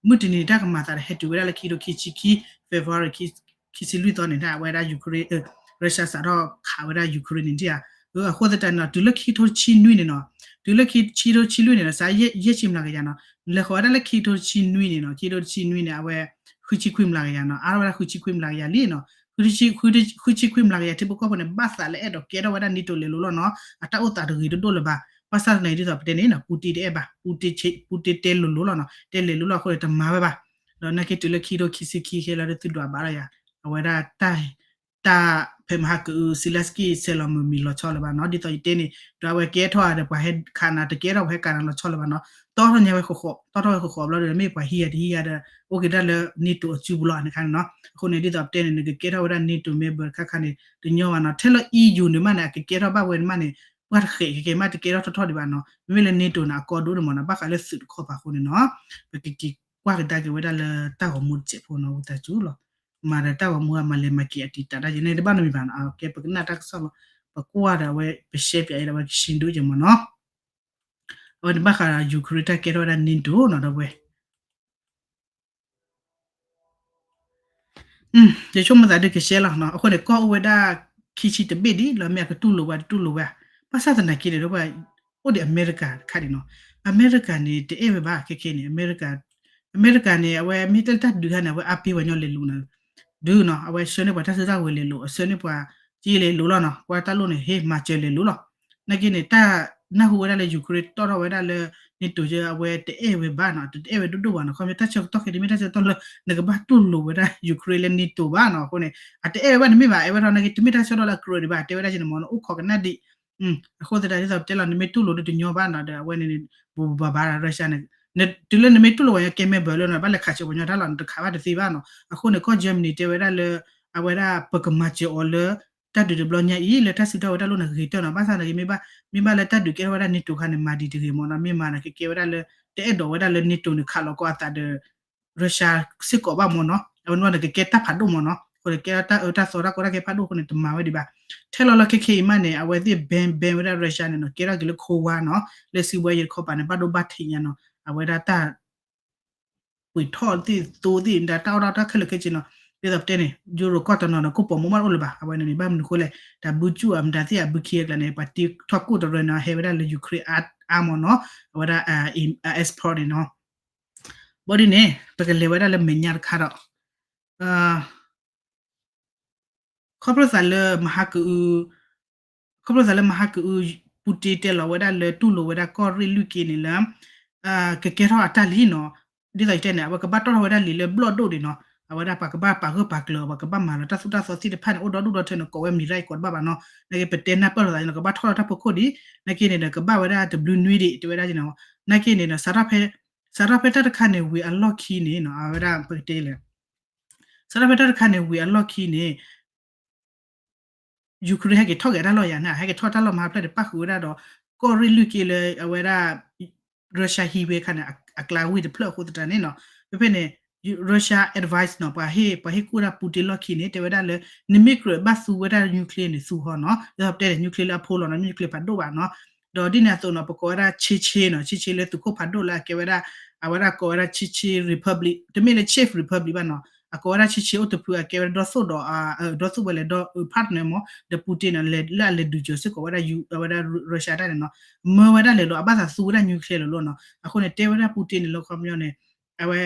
မုၢ်တနံၤတၢ်ကမၤသးဒီး ဟဲတုၤဝဲဒၣ်လၢခံကထိခံဆံခံ February ခံဆံလွံၢ်သီန့ၣ် အဝဲဒၣ် Ukraine, Russia စးထီၣ်ခးဝဲဒၣ် Ukraine န့ၣ်ဒ်ဧါ. အဃိသတးန့ၣ်နီၤ, တုၤလၢခံကထိတဆံနွံန့ၣ်နီၤ, တုၤလၢခံကထိတဆံလွံၢ်န့ၣ်နီၤ စးယဲၢ်ဆံမျးကယၤနီၤ, လဲၤဃီၤဝဲဒၣ်လၢခံကထိတဆံနွံန့ၣ်နီၤ, ခံကထိတဆံနွံန့ၣ် အဝဲ ဃုဆံခွံမျးကယၤနီၤ, အါထီၣ်ဝဲဒၣ်ဃုဆံခွံမျးကယၤလံနီၤ. ဃုဆံခွံမျးကယၤထံဖိကီၢ်ဖိန့ၣ် ဘၣ်သးလၢအဲၣ်ဒိးကဲထီၣ်ဝဲဒၣ် NATO လဲၤလိၤလီၤနီၤ, အတၢ်အိၣ်သးတဂ့ၤတဒိၣ်လၢၤဘၣ်. ဘၣ်ဆၣ်သနာ်က့ဒ်သိးပတဲန့ၣ်နီၤ, ပူတ့တအဲၣ်ဘၣ်, ပူတ့တဲလိၤလိၤလီၤနီၤ, တဲလဲၤလိၤလီၤအဃိန့ၣ် တမၤဝဲဘၣ်. ဒီးနာ်က့တုၤလၢခံကထိခံဆံခံ ခဲလၢာ်ဒီးသုဒွးဘၣ်လီၤယၤ, အဝဲဒၣ်တၢ် တၢ်ဖဲမဟါကအုး Zelensky ဆဲးလီၤမုၢ်မံၤလီၤဆီလၢၤဘၣ်နီၤ, ဒ်သိးယတဲန့ၣ် ဒီးအဝဲကဲထီၣ်ဧါဒီး ပှၤဟဲခးနၤ တကဲထီၣ်ပှၤဟဲခးနၤလီၤဆီလၢၤဘၣ်နီၤ, တီထီၣ်ညါဝဲဃီဃီ, တီထီၣ်ဝဲဃီဃီဘျီဒီး မ့ၢ်ပှၤဟံးယၤတဟံးယၤဒီး အိၣ်က့ၤဒၣ်လၢ NATO အစုပူၤလီၤန့ၣ်ခါန့ၣ်နီၤ. အဃိန့ၣ် ဒ်သိးပတဲန့ၣ် နကကဲထီၣ်ဝဲဒၣ် NATO member တခါခါန့ၣ် တညီဘၣ်နီၤ, ထဲလၢ EU န့ၣ်မးန့ၣ် အကကဲထီၣ်ဘၣ်ဝဲန့ၣ်မးန့ၣ် ပှၤတဃဲးကကဲမး တကဲထီၣ်ထီၣ်ထီၣ်ဒံးဘၣ်နီၤ, မ့မ့ၢ်လၢ NATO န့ၣ် အကီဒိၣ်န့ၣ်မ့ၢ်နီၤ, ဘၣ်ဃးလၢသုးတခီပၤအဃိန့ၣ်နီၤ, ပကက့ၤကွၢ်ကဒါက့ၤဝဲဒၣ်လၢတၢ်ဂီၤမူတစဲးဖိနီၤ, ဝံသးစူၤလီၤ. မၤဒီးတၢ်ဂီၤမူအမၤလဲၤမၤက့ၤအတံာ်တာ်ဒၣ်ယဲန့ၣ် တဘၣ်နီတမံၤဘၣ်နီၤ, အကဲပကနၣ်တၢ်ကစီၣ်လီၤ, ပကွၢ်ဒီးအဝဲ ပရှဲပၠးအံၤဒီးအဝဲကဆံဒိၣ်က့ၤမ့ၢ်နီၤ. အဝဲန့ၣ်ဘၣ်ဃးဒီး Ukraine တၢ်ကဲထီၣ်ဝဲဒၣ် NATO နီၤ ဒီပုၢ်ဝဲၢ် ယဆိကမိၣ်သးဒုးကရှဲလီၤနီၤ, အဃိန့ၣ် ကီၢ်အိၣ်ဝဲဒၣ်ခံဆံတဘ့ၣ်ဒံးလီၤ, မ့ၢ်အကတူၢ်လိာ်ဝဲတတူၢ်လိာ်ဝဲ, ဘၣ်ဆၣ်သနာ်က့န့ၣ် ဒီပုၢ်ဝဲၢ် အိၣ်ဒံးအမဲရကၤတခါဒံးနီၤ, အမဲရကၤန့ၣ် တအဲၣ်ဝဲဘၣ်ခဲခဲန့ၣ်, အမဲရကၤ အမဲရကၤန့ၣ် အဝဲမ့ၢ်တဲလၢတၢ်ဒုးခါန့ၣ် အဝဲအါပ့ၤပှၤညီလဲၤလိၤနီၤ, ဒုးနီၤ, အဝဲဆှၢန့ၢ်ပှၤတၢ်စုတၢ်ကဝဲၤလဲၤလိၤ, အဆှၢန့ၢ်ပှၤက့လဲၤလိၤလီၤနီၤ, ကွၢ်တၢ်လိၣ်န့ၣ် ဟ့ၣ်မၤစၢၤလဲၤလိၤလီၤ. နာ်က့န့ၣ် တၢ်နၢ်ဟူဝဲဒၣ်လၢ Ukraine တီၣ်ထီၣ်ဝဲဒၣ်လၢ NATO အဝဲတအဲၣ်ဝဲဘၣ်နီၤ, တအဲၣ်ဝဲဒိၣ်ဒိၣ်ဘၣ်နီၤ, ခီဖျိတၢ်ဆၢကတီၢ်ခဲအံၤ တမ့ၢ်တၢ်ဆၢကတီၢ်လၢ နကဘၣ်တူၢ်လိာ်ဝဲဒၣ် Ukraine လၢ NATO ဘၣ်နီၤ, အဃိန့ၣ် အတအဲၣ်ဝဲဘၣ်တမ့ၢ်ဘၣ်, အဲၣ်ဝဲထီၣ်နာ်က့ တမ့ၢ်တၢ်ဆၢကတီၢ်လၢအကြၢးဒံးဘၣ်, တဲဝဲဒၣ်က့န့ၣ်မ့ၢ်နီၤ, အိၣ်ခိးကနၣ်ဒံး အဃိသတးဒ်သိးပတဲလီၤ နမ့ၢ်တူၢ်လိာ်ဒီးတညီဘၣ်နီၤ, ဒီးအဝဲန့ၣ်န့ၣ် ဘူးဘူးဘၣ်ဘၣ်ဒီး Russia န့ၣ် တုၤလၢနမ့ၢ်တူၢ်လိာ်ဝဲ ကဲ member လၢနီၤ, ဘၣ်လဲၤခးစၢၤပှၤညီတၢ်လီၤ နတခးဘၣ်တသ့ဘၣ်နီၤ. အဃိန့ၣ် ကီၢ် Germany တဲဝဲဒၣ်လၢ အဝဲဒၣ်ပကမၤစၢၤအီၤလၢ တၢ်ဒုးတဘျီညါအံၤ လၢတၢ်စုတၢ်ဝဲၤတၢ်လိၣ်န့ၣ်ဂ့ၤကတၢၢ်နီၤ, ဘၣ်ဆၣ်သနာ်က့ မ့ၢ်ဘၣ် မ့ၢ်ဘၣ်လၢတၢ်ဒုးကဲထီၣ်ဝဲဒၣ် NATO ခါန့ၣ် မၤဒံးတဂ့ၤမ့ၢ်နီၤ, မ့ၢ်မၤန့ၣ် ကကဲဝဲဒၣ်လၢ တအဲၣ်ဒိးဝဲဒၣ်လၢ NATO န့ၣ် ခးလီၤကီအသးဒီး Russia စ့ၢ်ကီးဘၣ်မ့ၢ်နီၤ, အဝဲန့ၣ်ကကဲတၢ်ဖးဒိၣ်မ့ၢ်နီၤ, အဃိန့ၣ် ကဲထီၣ်တၢ်အၢတၢ်သီတၢ်ကီတၢ်ခဲဖးဒိၣ်အဃိန့ၣ် တမၤဝဲဒံးဘၣ်. ထဲလီၤလၢခဲခဲအံၤမးန့ၣ် အဝဲသ့ၣ် ban ban ဝဲဒၣ် Russia န့ၣ်နီၤ, ကဲထီၣ်က့ၤလၢ Cold War နီၤ, လၢစုကဝဲၤအံၤတခီပၤန့ၣ် ဘၣ်ဒိဘၣ်ထံးညါနီၤ, အဝဲဒၣ်တၢ် ပှ့ၤထီၣ်သ့ၣ်သိသ့ၣ် ဒ်တၢ်အီၣ်တၢ်အီခဲလၢာ်ခဲဆ့နီၤ, ဒ်သိးပတဲန့ၣ် Euro ကီၢ်တနီၤန့ၣ် ကိၢ်ပိာ်မူဘၣ်တအိၣ်လၢၤဘၣ်, အဝဲန့ၣ်န့ၣ် ဘၣ်မနုၤအဃိလဲၣ်, တၢ်ဘုကၠူၣ်အမတၤသ့ၣ်အဘုခံအကျါန့ၣ် ပှၤတံထီၣ်ကိၣ်တရၢန့ၣ် ဟဲဝဲဒၣ်လၢ Ukraine အါမ့ၢ်နီၤ, အဝဲဒၣ် export န့ၣ်နီၤ, ဘၣ်ဒ်န့ၣ် ပကလဲၤဝဲဒၣ်လၢမဲာ်ညါတခါဒီး ခီဖျိသးလၢမဟါကအု ခီဖျိသးလၢမဟါကအု ပူတ့တဲလီၤဝဲဒၣ်လၢတူၢ်လိာ်ဝဲဒၣ်ကီၢ်ရ့ၣ်လွံၢ်က့န့ၣ်လၢ ကကဲထီၣ်အတၢ်လံနီၤ, ဒ်သိးယတဲန့ၣ် အဝဲကဘၣ်တီၣ်ထီၣ်ဝဲဒၣ်လံာ်လၢဘျီၣ်ဒိၣ်ဒံးနီၤ, အဝဲဒၣ်ပှၤကဘၣ်ပာ်ဂၢၢ်ပာ်ကျၢၤ ပှၤကဘၣ်မၤလီၤတၢ်သိၣ်တၢ်သီသ့ၣ်တဖၣ်န့ၣ် အိၣ်ဒီဒူၣ်ဒီထၢန့ၣ် ကိးဝဲမံၤရၣ်အံၤကိးတဘၣ်ဘၣ်နီၤ, နာ်က့ပတဲနၢ်ပၢၢ်လိာ်သးန့ၣ် ကဘၣ်ထီၣ်လီၤတၢ်ဖိခိၣ်ဒံး, နာ်က့န့ၣ်ဒီး ကဘၣ်ဝဲဒၣ်တဘျုးနွံဒံး တဲဝဲဒၣ်န့ၣ်, နာ်က့န့ၣ်ဒီး စးထီၣ်ဖဲ စးထီၣ်ဖဲတၢ်တခါန့ၣ်ဝံၤအလီၢ်ခံန့ၣ်နီၤ, အဝဲဒၣ်ပကတဲလဲၣ် စးထီၣ်ဖဲတၢ်တခါန့ၣ်ဝံၤအလီၢ်ခံန့ၣ် Ukraine ဟဲက့ၤထီၣ်က့ၤအတၢ်လီၢ်ယၤန့ၣ်, ဟဲက့ၤထီၣ်တၢ်လီၢ်မဟါဖျၢၣ်န့ၣ် ပၣ်ဃုာ်ဝဲဒၣ်ဒီး ကီၢ်ရ့ၣ်လွံၢ်က့လၢအဝဲဒၣ် Russia ဟံးဝဲခါန့ၣ် အကျါဝ့ၢ်တဖျၢၣ်အဃိသတးန့ၣ်နီၤ, ဖဲဖဲန့ၣ် Russia advice နီၤ ပှၤဟ့ၣ် ပှၤဟ့ၣ်ကူၣ်ဝဲဒၣ် Putin လီၢ်ခံန့ၣ် တဲဝဲဒၣ်လၢ နမ့ၢ်ကြၢးဘၣ်သူဝဲဒၣ် nuclear န့ၣ် သူဟီနီၤ ဒ်သိးပတဲန့ၣ် nuclear လၢအဖိလီၤနီၤ nuclear ဖးဒိၣ်ဘၣ်နီၤ ဒီးဒ်န့ၣ်အသိးနီၤ ပကိးဝဲဒၣ် Chechen နီၤ Chechen လၢသုးခိၣ်ဖးဒိၣ်လၢအကဲဝဲဒၣ် အဝဲဒၣ်ကိးဝဲဒၣ် Chechen Republic တမ့ၢ်လၢ Czech Republic ဘၣ်နီၤ အကိးဝဲဒၣ် Chechen အိၣ်တဖုအကဲဝဲဒၣ်ဒီသိၣ်ဒီး ဒီသိၣ်ဝဲလဲၣ်ဒီး partner မ့ၢ် ဒီး Putin န့ၣ် လၢအလဲၤဒုးစၢၤစ့ၢ်ကီးဝဲဒၣ် အဝဲဒၣ် Russia တၢ်န့ၣ်နီၤ မၢဝဲဒၣ်လဲၤလီၤ အဘၣ်သးသူဝဲဒၣ် nuclear လီၤလီၤနီၤ အဃိန့ၣ် တဲဝဲဒၣ် Putin န့ၣ်လၢခီပညီန့ၣ် အဝဲ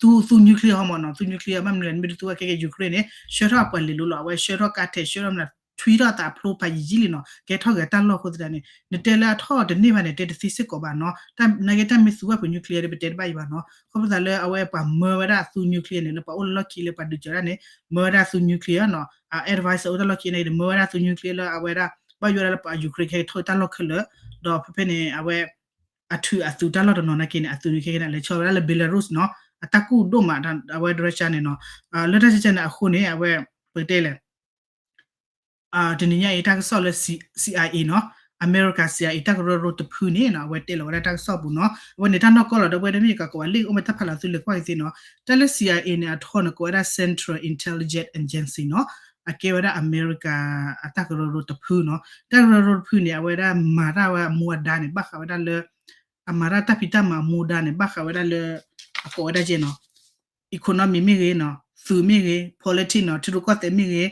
သူ သူ nuclear ဟီမ့ၢ်နီၤ သူ nuclear ဘၣ်မနုၤလဲၣ် နမ့ၢ်တသူဝဲခဲကဲ Ukraine န့ၣ် ဆှၢထီၣ်အပှၤလဲၤလိၤလီၤ အဝဲဆှၢထီၣ်ကါထဲး ဆှၢထီၣ်မနုၤ ထွံထီၣ်သးဖျိဖးယံာ်ယံာ်လံနီၤ ကဲထီၣ်ဂဲၤတၢ်လီၢ်အဃိသတးန့ၣ် နတဲလၢအထီၣ်တန့ၢ်ဘၣ်န့ၣ် တဲတသ့စ့ၢ်ကီးဘၣ်နီၤ တၢ်နာ်က့တၢ်မ့ၢ်သူဝဲပှၤ nuclear ဒီးပတဲတဘၣ်အံၤဘၣ်နီၤ ခီဖျိသးလၢအဝဲပှၤမၢဝဲဒၣ်သူ nuclear န့ၣ် လၢပှၤအိၣ်လၢလီၢ်ခံလၢပှၤဒုးစၢၤဒၣ်န့ၣ် မၢဝဲဒၣ်သူ nuclear နီၤ advice အိၣ်တၢ်လီၢ်ခံန့ၣ် မၢဝဲဒၣ်သူ nuclear လၢအဝဲဒၣ် ဘၣ်ယိၣ်ဝဲဒၣ်လၢပှၤ Ukraine ခဲကဲထီၣ်တၢ်လီၢ်ခဲလၢာ် ဒီးဖဲဖဲန့ၣ် အဝဲ အထုးအသုးတၢ်လီၢ်တနီၤနာ်က့န့ၣ် အသုးန့ၣ်ခဲကဲန့ၣ် အလဲၤဆီဝဲဒၣ်လၢ Belarus နီၤ အတၢ်ကူၣ်ဒိၣ်မး အဝဲ Russia န့ၣ်နီၤ လၢတၢ်စဲန့ၣ်အဃိန့ၣ် အဝဲ ပကတဲလဲၣ် တနံၤညါအံၤတၢ်ကစီၣ်လၢ CIA နီၤ အမဲရကၤ CIA တၢ်ကရၢကရိတဖုန့ၣ်နီၤ အဝဲတဲလီၤဝဲဒၣ်တၢ်ကစီၣ်ပူၤနီၤ အဝဲန့ၣ်တၢ်နီၢ်ကီၢ်လီၤ ဒီပုၢ်ဝဲၢ် တမ့ၢ်ကကိးဝဲလံာ်အိၣ်မ့ၢ်တၢ်ဖးလီၤသုလၢကွၢ်ကသ့နီၤ တၢ်လၢ CIA န့ၣ် အထီန့ၣ် ကိးဝဲဒၣ် Central Intelligence Agency နီၤ အကဲဝဲဒၣ်အမဲရကၤအတၢ်ကရၢကရိတဖုနီၤ တၢ်ကရၢကရိတဖုန့ၣ် အဝဲဒၣ်မၤတၢ်ဝဲအမူအဒါန့ၣ် ဘၣ်ဃးဝဲဒၣ်လၢ အမၤတၢ်တၢ်ဖံးတၢ်မၤအမူအဒါန့ၣ် ဘၣ်ဃးဝဲဒၣ်လၢ အကိးဝဲဒၣ်ကဲနီၤ economy မ့ၢ်ဂ့ၤနီၤ သုးမ့ၢ်ဂ့ၤ politics နီၤ ထံရူၢ်ကီၢ်သဲးမ့ၢ်ဂ့ၤ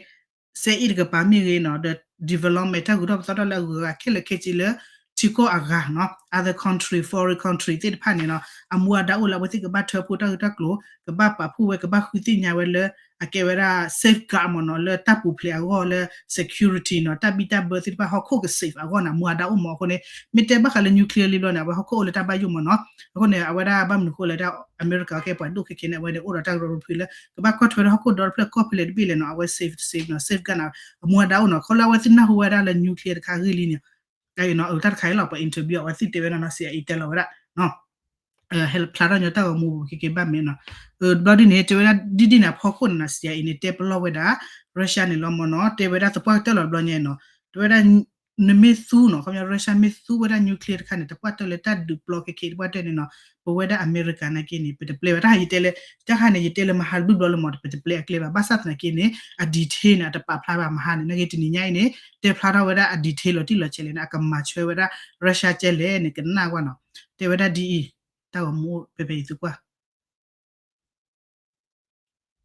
စဲအ့ၣ်တကပၤမ့ၢ်ဂ့ၤနီၤ ဒီး development တၢ်ဂုၤထီၣ်ပသီထီၣ်လၢအဂုၤအဂၤခဲလၢာ်ခဲဆ့လၢ ထံကီၢ်အဂၤနီၤ other country foreign country သ့ၣ်တဖၣ်န့ၣ်နီၤ အမူအဒါအိၣ်လၢအဝဲသ့ၣ်ကဘၣ်ထၢဖှိၣ်တၢ်ဂ့ၢ်တၢ်ကျိၤ ကဘၣ်ပာ်ဖှိၣ်ဝဲ ကဘၣ်ဃုသ့ၣ်ညါဝဲလၢ အကဲဝဲဒၣ် safeguard မ့ၢ်နီၤ လၢတၢ်ပူၤဖျဲးအဂီၢ်လၢ security နီၤ တၢ်ဘံၣ်တၢ်ဘၢသ့ၣ်တဖၣ် ဟီၣ်ခိၣ်က safe အဂီၢ်န့ၣ် အမူအဒါအိၣ်မ့ၢ်အဃိန့ၣ် မ့ၢ်တဲဘၣ်ဃးလၢ nuclear လံဘျီန့ၣ် အဝဲဟီၣ်ခိၣ်အိၣ်လၢတၢ်ဘၣ်ယိၣ်မ့ၢ်နီၤ အဃိန့ၣ် အဝဲဒၣ်ဘၣ်မနုၤအဃိလဲၣ် အမဲရကၤကဲပှၤဒိၣ်ခဲခဲန့ၣ် အဝဲန့ၣ်အိၣ်ဒီးတၢ်ကရၢကရိတဖုလၢ ကဘၣ်ကွၢ်ထွဲဒီးဟီၣ်ခိၣ်ဒီတဖျၢၣ်ကီၢ်ဖဲလဲၣ်တဘ့ၣ်လဲၣ်နီၤ အဝဲ safe safe နီၤ safeguard နီၤ အမူအဒါအိၣ်နီၤ ခီဖျိလၢအဝဲသ့ၣ်နၢ်ဟူဝဲဒၣ်လၢ nuclear တခါဂ့ၢ်လံန့ၣ် တၢ်ဂ့ၢ်နီၤ တၢ်တခါအံၤလီၤ ပှၤ interview အဝဲသ့ၣ်တဲဝဲဒၣ်နီၤ CIA တဲလီၤဝဲဒၣ် ဖျါထီၣ်ညီတၢ်ဂီၤမူပူၤခဲကဲဘၣ်မ့ၢ်နီၤ ဘျီဒ်န့ၣ် တဲဝဲဒၣ်ဒ်ဒ်န့ၣ်အဖီခိၣ်န့ၣ်နီၤ CIA န့ၣ် တဲပလီၢ်ဝဲဒၣ် Russia န့ၣ်လီၤမ့ၢ်နီၤ တဲဝဲဒၣ်သပှၢ်ကတၢၢ်လီၤဘျီညါနီၤ တဲဝဲဒၣ် နမ့ၢ်သူနီၤ ခီပညီ Russia မ့ၢ်သူဝဲဒၣ် nuclear တခါန့ၣ် တပှၢ်တၢၢ်လၢတၢ်ဒုးပျီခဲကဲတပှၢ်တၢၢ်န့ၣ်နီၤ ပဝဲဒၣ်အမဲရကၤနာ်က့န့ၣ် ပတပျဲဝဲ တၢ်ဟးယတဲလၢ တၢ်ခါန့ၣ် ယတဲလၢမဟါတဘျုးဘျီလၢမ့ၢ် ပတပျဲအကျဲဘၣ် ဘၣ်ဆၣ်သနာ်က့န့ၣ် အ detail န့ၣ် အတပာ်ဖျါဘၣ်မဟါန့ၣ် နာ်က့တနံၤညါအံၤန့ၣ် တဲဖျါထီၣ်ဝဲဒၣ်အ detail လီၤတံၢ်လီၤဆဲးလဲၣ်န့ၣ် အကမၤဆၢဝဲဒၣ် Russia ကဲလဲၣ်န့ၣ် ကနၣ်ဝဲနီၤ တဲဝဲဒၣ်ဒ်အံၤ တၢ်ဂီၤမူဖဲဖဲအံၤသုကွၢ်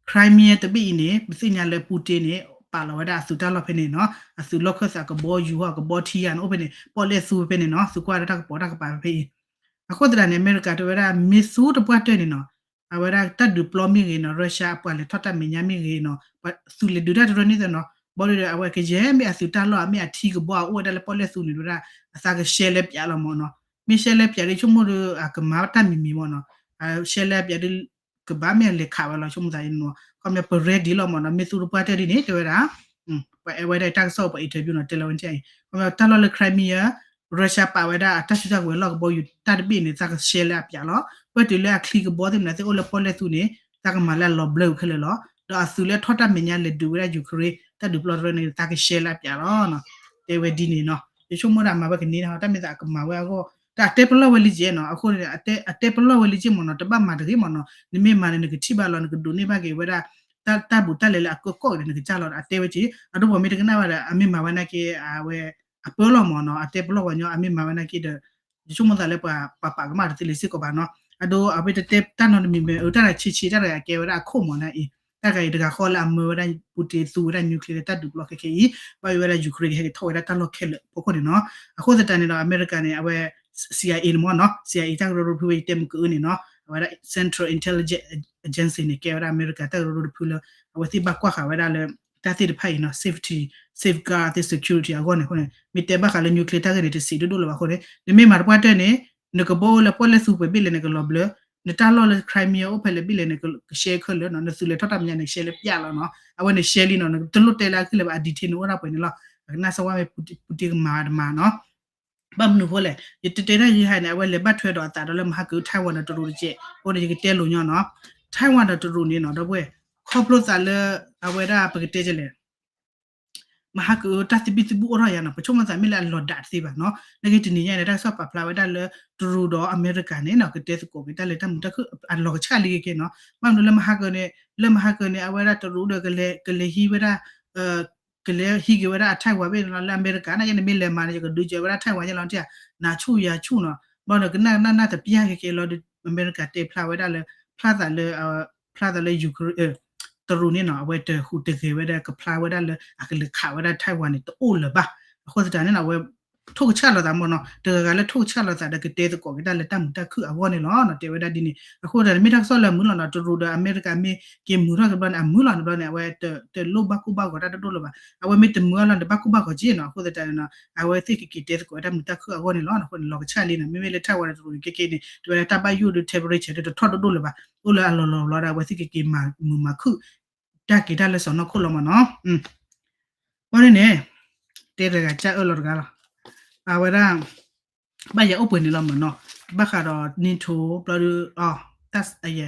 Crimea တဘ့ၣ်အံၤန့ၣ် ပသ့ၣ်ညါလၢ Putin န့ၣ် ပာ်လီၤဝဲဒၣ်အသုးတၢ်လီၢ်ဖဲန့ၣ်နီၤ အသုးလီၢ်ခၢၣ်သးကဘီယူၤဟီၣ် ကဘီထံယၤန့ၣ် အိၣ်ဖဲန့ၣ် ပီၣ်လဲၣ်သူဖဲန့ၣ်နီၤ သုကွၢ်ဒၣ်တၢ်ကပိာ်တၢ်ကပၤဖဲဖဲအံၤ အဃိသတးန့ၣ် အမဲရကၤတဲဝဲဒၣ် မ့ၢ်သူတပှၢ်တၢၢ်န့ၣ်နီၤ အဝဲဒၣ်တၢ်ဒုးပျီမ့ၢ်ဂ့ၤနီၤ Russia အပှၤလဲၤထီၣ်တၢ်မဲာ်ညါမ့ၢ်ဂ့ၤနီၤ သုးလဲၤဒုးတၢ်တရၢန့ၣ်သ့နီၤ ဘီဒုဒီး အဝဲကယဲၢ်မ့ၢ်အသုးတၢ်လီၢ် မ့ၢ်အထံကဘီအအိၣ်ဝဲဒၣ်လၢပီၣ်လဲၣ်သူန့ၣ် တဲဝဲဒၣ်အသးကရှဲလဲပၠးလီၤမ့ၢ်နီၤ မ့ၢ်ရှဲလဲပၠးဒ်ဆိကမိၣ်ဒီး အကမၤတၢ်မံၤမံၤမ့ၢ်နီၤ ရှဲလဲပၠးဒ် ကဘၣ်မ့ၢ်အလဲၤခးဝဲလီၤ ဆိကမိၣ်သးအံၤနီၤ ခီပညီ ပ ready လီၤမ့ၢ်နီၤ မ့ၢ်သူတပှၢ်တၢၢ်ဒ်န့ၣ် တဲဝဲဒၣ် ပှၤအဲၣ်ဝဲဒၣ်တၢ်ကစီၣ်ပှၤ interview နီၤ တဲလီၤဝဲန့ၣ် ခီပညီ တၢ်လီၢ်လၢ Crimea Russia ပာ်ဝဲဒၣ်အတၢ်စုတၢ်ကဝဲၤလီၢ်ကဘီယူၤတၢ်တဘ့ၣ်န့ၣ် သးကရှဲလၢအပၠးလီၤ ပၢၢ်တုၤလၢအချံကဘီသ့ၣ်မနုၤသ့ၣ် အိၣ်လၢပီၣ်လဲၣ်သူန့ၣ် သးကမၤလၢအလီၤဘျၢဝဲခဲလၢာ်လီၤ ဒီးအသုးလၢထီၣ်တၢ်မဲာ်ညါလဲၤဒုးဝဲဒၣ် Ukraine တၢ်ဒုးပျီတရၢန့ၣ် သးကရှဲလၢအပၠးလီၤ တဲဝဲဒ်န့ၣ်နီၤ ယဆိကမိၣ်ဒၣ်မၤဝဲကန့ၢ်နီၤ တၢ်မ့ၢ်သးအကမၤဝဲအဂီၢ် တၢ်အတဲပလီၢ်ဝဲလံကဲနီၤ အဃိန့ၣ် အတဲပလီၢ်ဝဲလံကဲမ့ၢ်နီၤ တဘၣ်မၤတဂ့ၤမ့ၢ်နီၤ နမ့ၢ်မၤန့ၣ် နကထံၣ်ဘၣ်လီၤ နကဒိးန့ၢ်ဘၣ်က့ၤဝဲဒၣ် တၢ်ဘူးတၢ်လဲလၢအကၢကီၣ်န့ၣ် နကစၢ်လီၤ အတဲဝဲက့ၤ အဒိပှၤမ့ၢ်တကနၣ်ဘၣ်ဒီး အမ့ၢ်မၤဝဲနာ်က့ အဝဲ အပၢလီၤမ့ၢ်နီၤ အတဲပလီၢ်ဝဲညီ အမ့ၢ်မၤဝဲနာ်က့ဒီး ယဆိကမိၣ်သးလၢပှၤ ပှၤပာ်ကမၣ်တသ့လၢၤစ့ၢ်ကီးဘၣ်နီၤ အဒိ အဝဲတတဲတၢ်နီတမံၤမ့ၢ် တၢ်တဂၤဆံးဆံး တၢ်တဂၤကဲဝဲဒၣ်အခိၣ်မ့ၢ်နီၤအံၤ တၢ်တဂၤအံၤတဂၤဃီလၢအမၢဝဲဒၣ် Putin သူဝဲဒၣ် nuclear လၢတၢ်ဒုးပျီခဲကဲအံၤ ဘၣ်ယိၣ်ဝဲဒၣ် Ukraine ကဟဲက့ၤထီၣ်ဝဲဒၣ်တၢ်လီၢ်ခဲလၢာ်အဖီခိၣ်န့ၣ်နီၤ အဃိသတးန့ၣ်ဒီး အမဲရကၤန့ၣ် အဝဲ CIA န့ၣ်မ့ၢ်နီၤ CIA တၢ်ကရၢကရိတဖုဝဲယတဲမုၢ်ကအုန့ၣ်နီၤ အဝဲဒၣ် Central Intelligence Agency န့ၣ် ကဲဝဲဒၣ်အမဲရကၤတၢ်ကရၢကရိတဖုလၢ အဝဲသ့ၣ်ဘၣ်ကွၢ်ဃာ်ဝဲဒၣ်လၢ တၢ်သ့ၣ်တဖၣ်အံၤနီၤ safety safeguard သ့ၣ် security အဂီၢ်န့ၣ်အဃိန့ၣ် မ့ၢ်တဲဘၣ်ဃးလၢ nuclear တၢ်ဂ့ၢ်န့ၣ် တစံးဒိၣ်ဒိၣ်လၢၤဘၣ်အဃိန့ၣ် နမ့ၢ်မၤတပှၢ်တၢၢ်န့ၣ် နကဘီအိၣ်လၢပီၣ်လဲၣ်သူပှဲၤဘ့ၣ်လဲၣ်န့ၣ် ကလီၤဘျၢ နတၢ်လီၢ်လၢ Crimea အိၣ်ဖဲလဲၣ်ဘ့ၣ်လဲၣ်န့ၣ် ကရှဲခဲလၢာ်နီၤ နသုးလဲၤထီၣ်တၢ်မဲာ်ညါန့ၣ် ကရှဲလၢပၠးလီၤနီၤ အဝဲန့ၣ်ရှဲလံနီၤ နတလိၣ်တဲလၢအဂ့ၢ်လၢၤဘၣ် အ detail န့ၣ်အိၣ်ဒၣ်ပှဲၤန့ၣ်လီၤ အကနၣ်စၢ်ဝဲမ့ၢ် Putin ကမၤတမၤနီၤ ဘၣ်မနုၤအဃိလဲၣ် ယတတဲတၢ်ယဟဲန့ၣ် အဝဲလဲၤဘၣ်ထွဲဒီးအသးဒီးလၢမဟါက Taiwan ဒီးတရူးတကဲး အဃိန့ၣ် ယကတဲလိာ်ညီနီၤ Taiwan ဒီးတရူးန့ၣ်နီၤ ဒီပုၢ်ဝဲၢ် ခီဖျိသးလၢ အဝဲဒၣ်ပကတဲကလဲၣ် မ မဟါကအုတၢ်သဘံၣ်သဘုၣ်အိၣ်ထီၣ်ယါနီၤ, ပဆိကမိၣ်သးမ့ၢ်လၢအလီၤဒၣ်တသ့ဘၣ်နီၤ. နာ်က့တနံၤညါအံၤန့ၣ် တၢ်ကစီၣ်ပာ်ဖျါဝဲဒၣ်လၢ တရူးဒီးအမဲရကၤန့ၣ်နီၤ ကတဲသကိးက့ၤတၢ်လၢတၢ်မုာ်တၢ်ခုၣ်အလီၤကဆှၣ်လံက့ၤနီၤ. ဘၣ်မနုၤလၢမဟါကန့ၣ် လၢမဟါကန့ၣ် အဝဲဒၣ်တရူးဒီး ကလဲၤဟံးဝဲဒၣ် ကလဲၤဟံးက့ၤဝဲဒၣ်အ Taiwan ဘ့ၣ်န့ၣ်လီၤ. လၢအမဲရကၤန့ၣ် ယဲန့ၣ်မ့ၢ်လဲၤမၤန့ၣ် ယကဒုးကဲဝဲဒၣ် Taiwan ယဲလီၤ နထံၣ်ဧါနၢ်ဆူၣ်ယၤဆူၣ်နီၤ. ဘၣ်ဒီးကနၣ်ကနၣ်နၢ်တပျၢ်က့ၤက့ၤလီၤဒီး အမဲရကၤတဲဖျါဝဲဒၣ်လၢ ဖျါသးလၢ ဖျါသးလၢ Ukraine တရူးန့ၣ်နီၤ အဝဲတဟူးတဂဲၤဝဲဒၣ် ကဖျါဝဲဒၣ်လၢ အကလဲၤခးဝဲဒၣ် Taiwan န့ၣ် တအိၣ်လၢၤဘၣ်. အဃိသတးန့ၣ်နီၤ အဝဲ ထိၣ်ကဆှၣ်လီၤသးမ့ၢ်နီၤ, တဂၤဂၤလၢထိၣ်ကဆှၣ်လီၤသးဒီးကတဲသကိးက့ၤတၢ်လၢတၢ်မုာ်တၢ်ခုၣ်အဂီၢ်န့ၣ်လီၤနီၤ. တဲဝဲဒၣ်ဒ်န့ၣ် အဃိသတးန့ၣ် မ့ၢ်တၢ်ကစီၣ်လၢအမုာ်လီၤနီၤ. တရူးဒီးအမဲရကၤမ့ၢ်က့ၤမုာ်ထီၣ်က့ၤဘျီန့ၣ် အမုာ်လီၤန့ၣ်ဘျီန့ၣ် အဝဲတလိၣ်ဘၣ်ကူၣ်ဘၣ်ဂီၤတၢ်တဒိၣ်လၢၤဘၣ်. အဝဲမ့ၢ်တမုာ်အလီၢ်န့ၣ် ဘၣ်ကူၣ်ဘၣ်ဂီၤက့ၤနီၤ. အဃိသတးန့ၣ်နီၤ အဝဲသ့ၣ်ကက့ၤတဲသကိးဝဲတၢ်မုာ်တၢ်ခုၣ်အဂီၢ်န့ၣ်လီၤ. အဃိန့ၣ် လီၤကဆှၣ်လံနီၤ. မ့မ့ၢ်လၢ Taiwan ဒီးတရူးန့ၣ် ကဲက့ၤန့ၣ် တဲဝဲဒၣ်တၢ်ဘၣ်ယိၣ်ဒီး temperature ဒီးတထီၣ်ဒိၣ်ဒိၣ်လၢၤဘၣ်. အိၣ်လၢအလီၤလီၤဘျီဒီး အဝဲသ့ၣ်ကက့ၤမၤမုာ်မၤခုၣ် တၢ်က့ၤတၢ်လၢစီၢ်နီၤခိၣ်လီၤမ့ၢ်နီၤ. ဘၣ်ဒ်န့ၣ် တဲတဂၤကၢ်အၢၣ်လီၤတဂၤလီၤ. အဝဲဒၣ် ဘၣ်ယၤအိၣ်ပှဲၤန့ၣ်လီၤမ့ၢ်နီၤ. ဘၣ်ဃးဒီး NATO ဘျီဒီး အ တၢ်ယဲ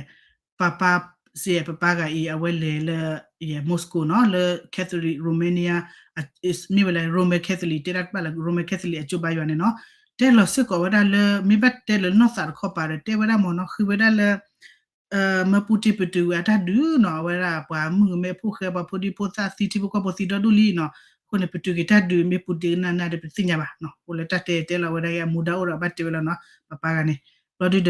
ပပၢ် စ့ပပၢ်ဂၤအံၤ အဝဲလဲၤလၢ ယဲ Moscow နီၤ လၢ Catholic Romania မ့ၢ်ဝဲလၢ Roman Catholic တဲဒၣ်တဘၣ်လၢ Roman Catholic အကၠိဘါယွၤန့ၣ်နီၤ တဲလီၤစ့ၢ်ကီးဝဲဒၣ်လၢ မ့ၢ်ဘၣ်တဲလၢနီၢ်သးတခီပၤဒီး တဲဝဲဒၣ်မ့ၢ်နီၤ ဃ့ဝဲဒၣ်လၢ မၢပူတ့ပတုာ်ဝဲအတၢ်ဒုးနီၤ အဝဲဒၣ်ပှၤမုၣ်ကမဲဖိဃဲ ပှၤဖိဒံဖိသၣ်သံထံဖိကီၢ်ဖိသံဒီဒူၣ်လံနီၤ အဃိန့ၣ် ပတုာ်က့ၤတၢ်ဒုးမ့ၢ်ပူတ့ကနၣ်နၢ်ဒီးပသ့ၣ်ညါဘၣ်နီၤ အိၣ်လၢတၢ်တဲတဲလီၤဝဲဒၣ်အမူဒါအိၣ်ဒီးဘၣ်တဲဝဲလီၤနီၤ ပပၢ်ဂၤန့ၣ် ဘျီဒုဒီး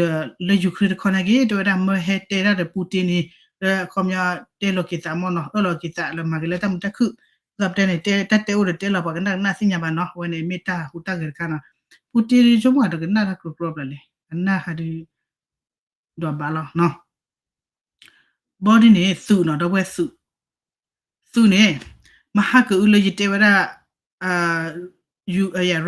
လၢ Ukraine တခီနာ်က့ တဲဝဲဒၣ်မၢဟဲတဲဒၣ်ဒီးပူတ့န့ၣ် လၢအခီပညီတဲလီၤက့ၤသးမ့ၢ်နီၤ အၢၣ်လီၤက့ၤသးလၢမၤက့ၤလၢတၢ်မုာ်တၢ်ခုၣ် ဒီးပတဲန့ၣ် တၢ်တဲအိၣ်ဒီးတဲလီၤပှၤကနၣ်ကနၣ်သ့ၣ်ညါဘၣ်နီၤ အဝဲန့ၣ်မ့ၢ်တၢ်ဟူးတၢ်ဂဲၤတခါနီၤ ပူတ့ဆိကမိၣ်တကနၣ်တၢ်ကျိၤကျိၤဘၣ်လဲၣ် အနၢ်ဟးဒုး ဒီးဘၣ်လီၤ ဘီဒ်န့ၣ် သုးနီၤ ဒီပုၢ်ဝဲၢ်သုး သုးန့ၣ် မဟါကအုလၢယတဲဝဲဒၣ်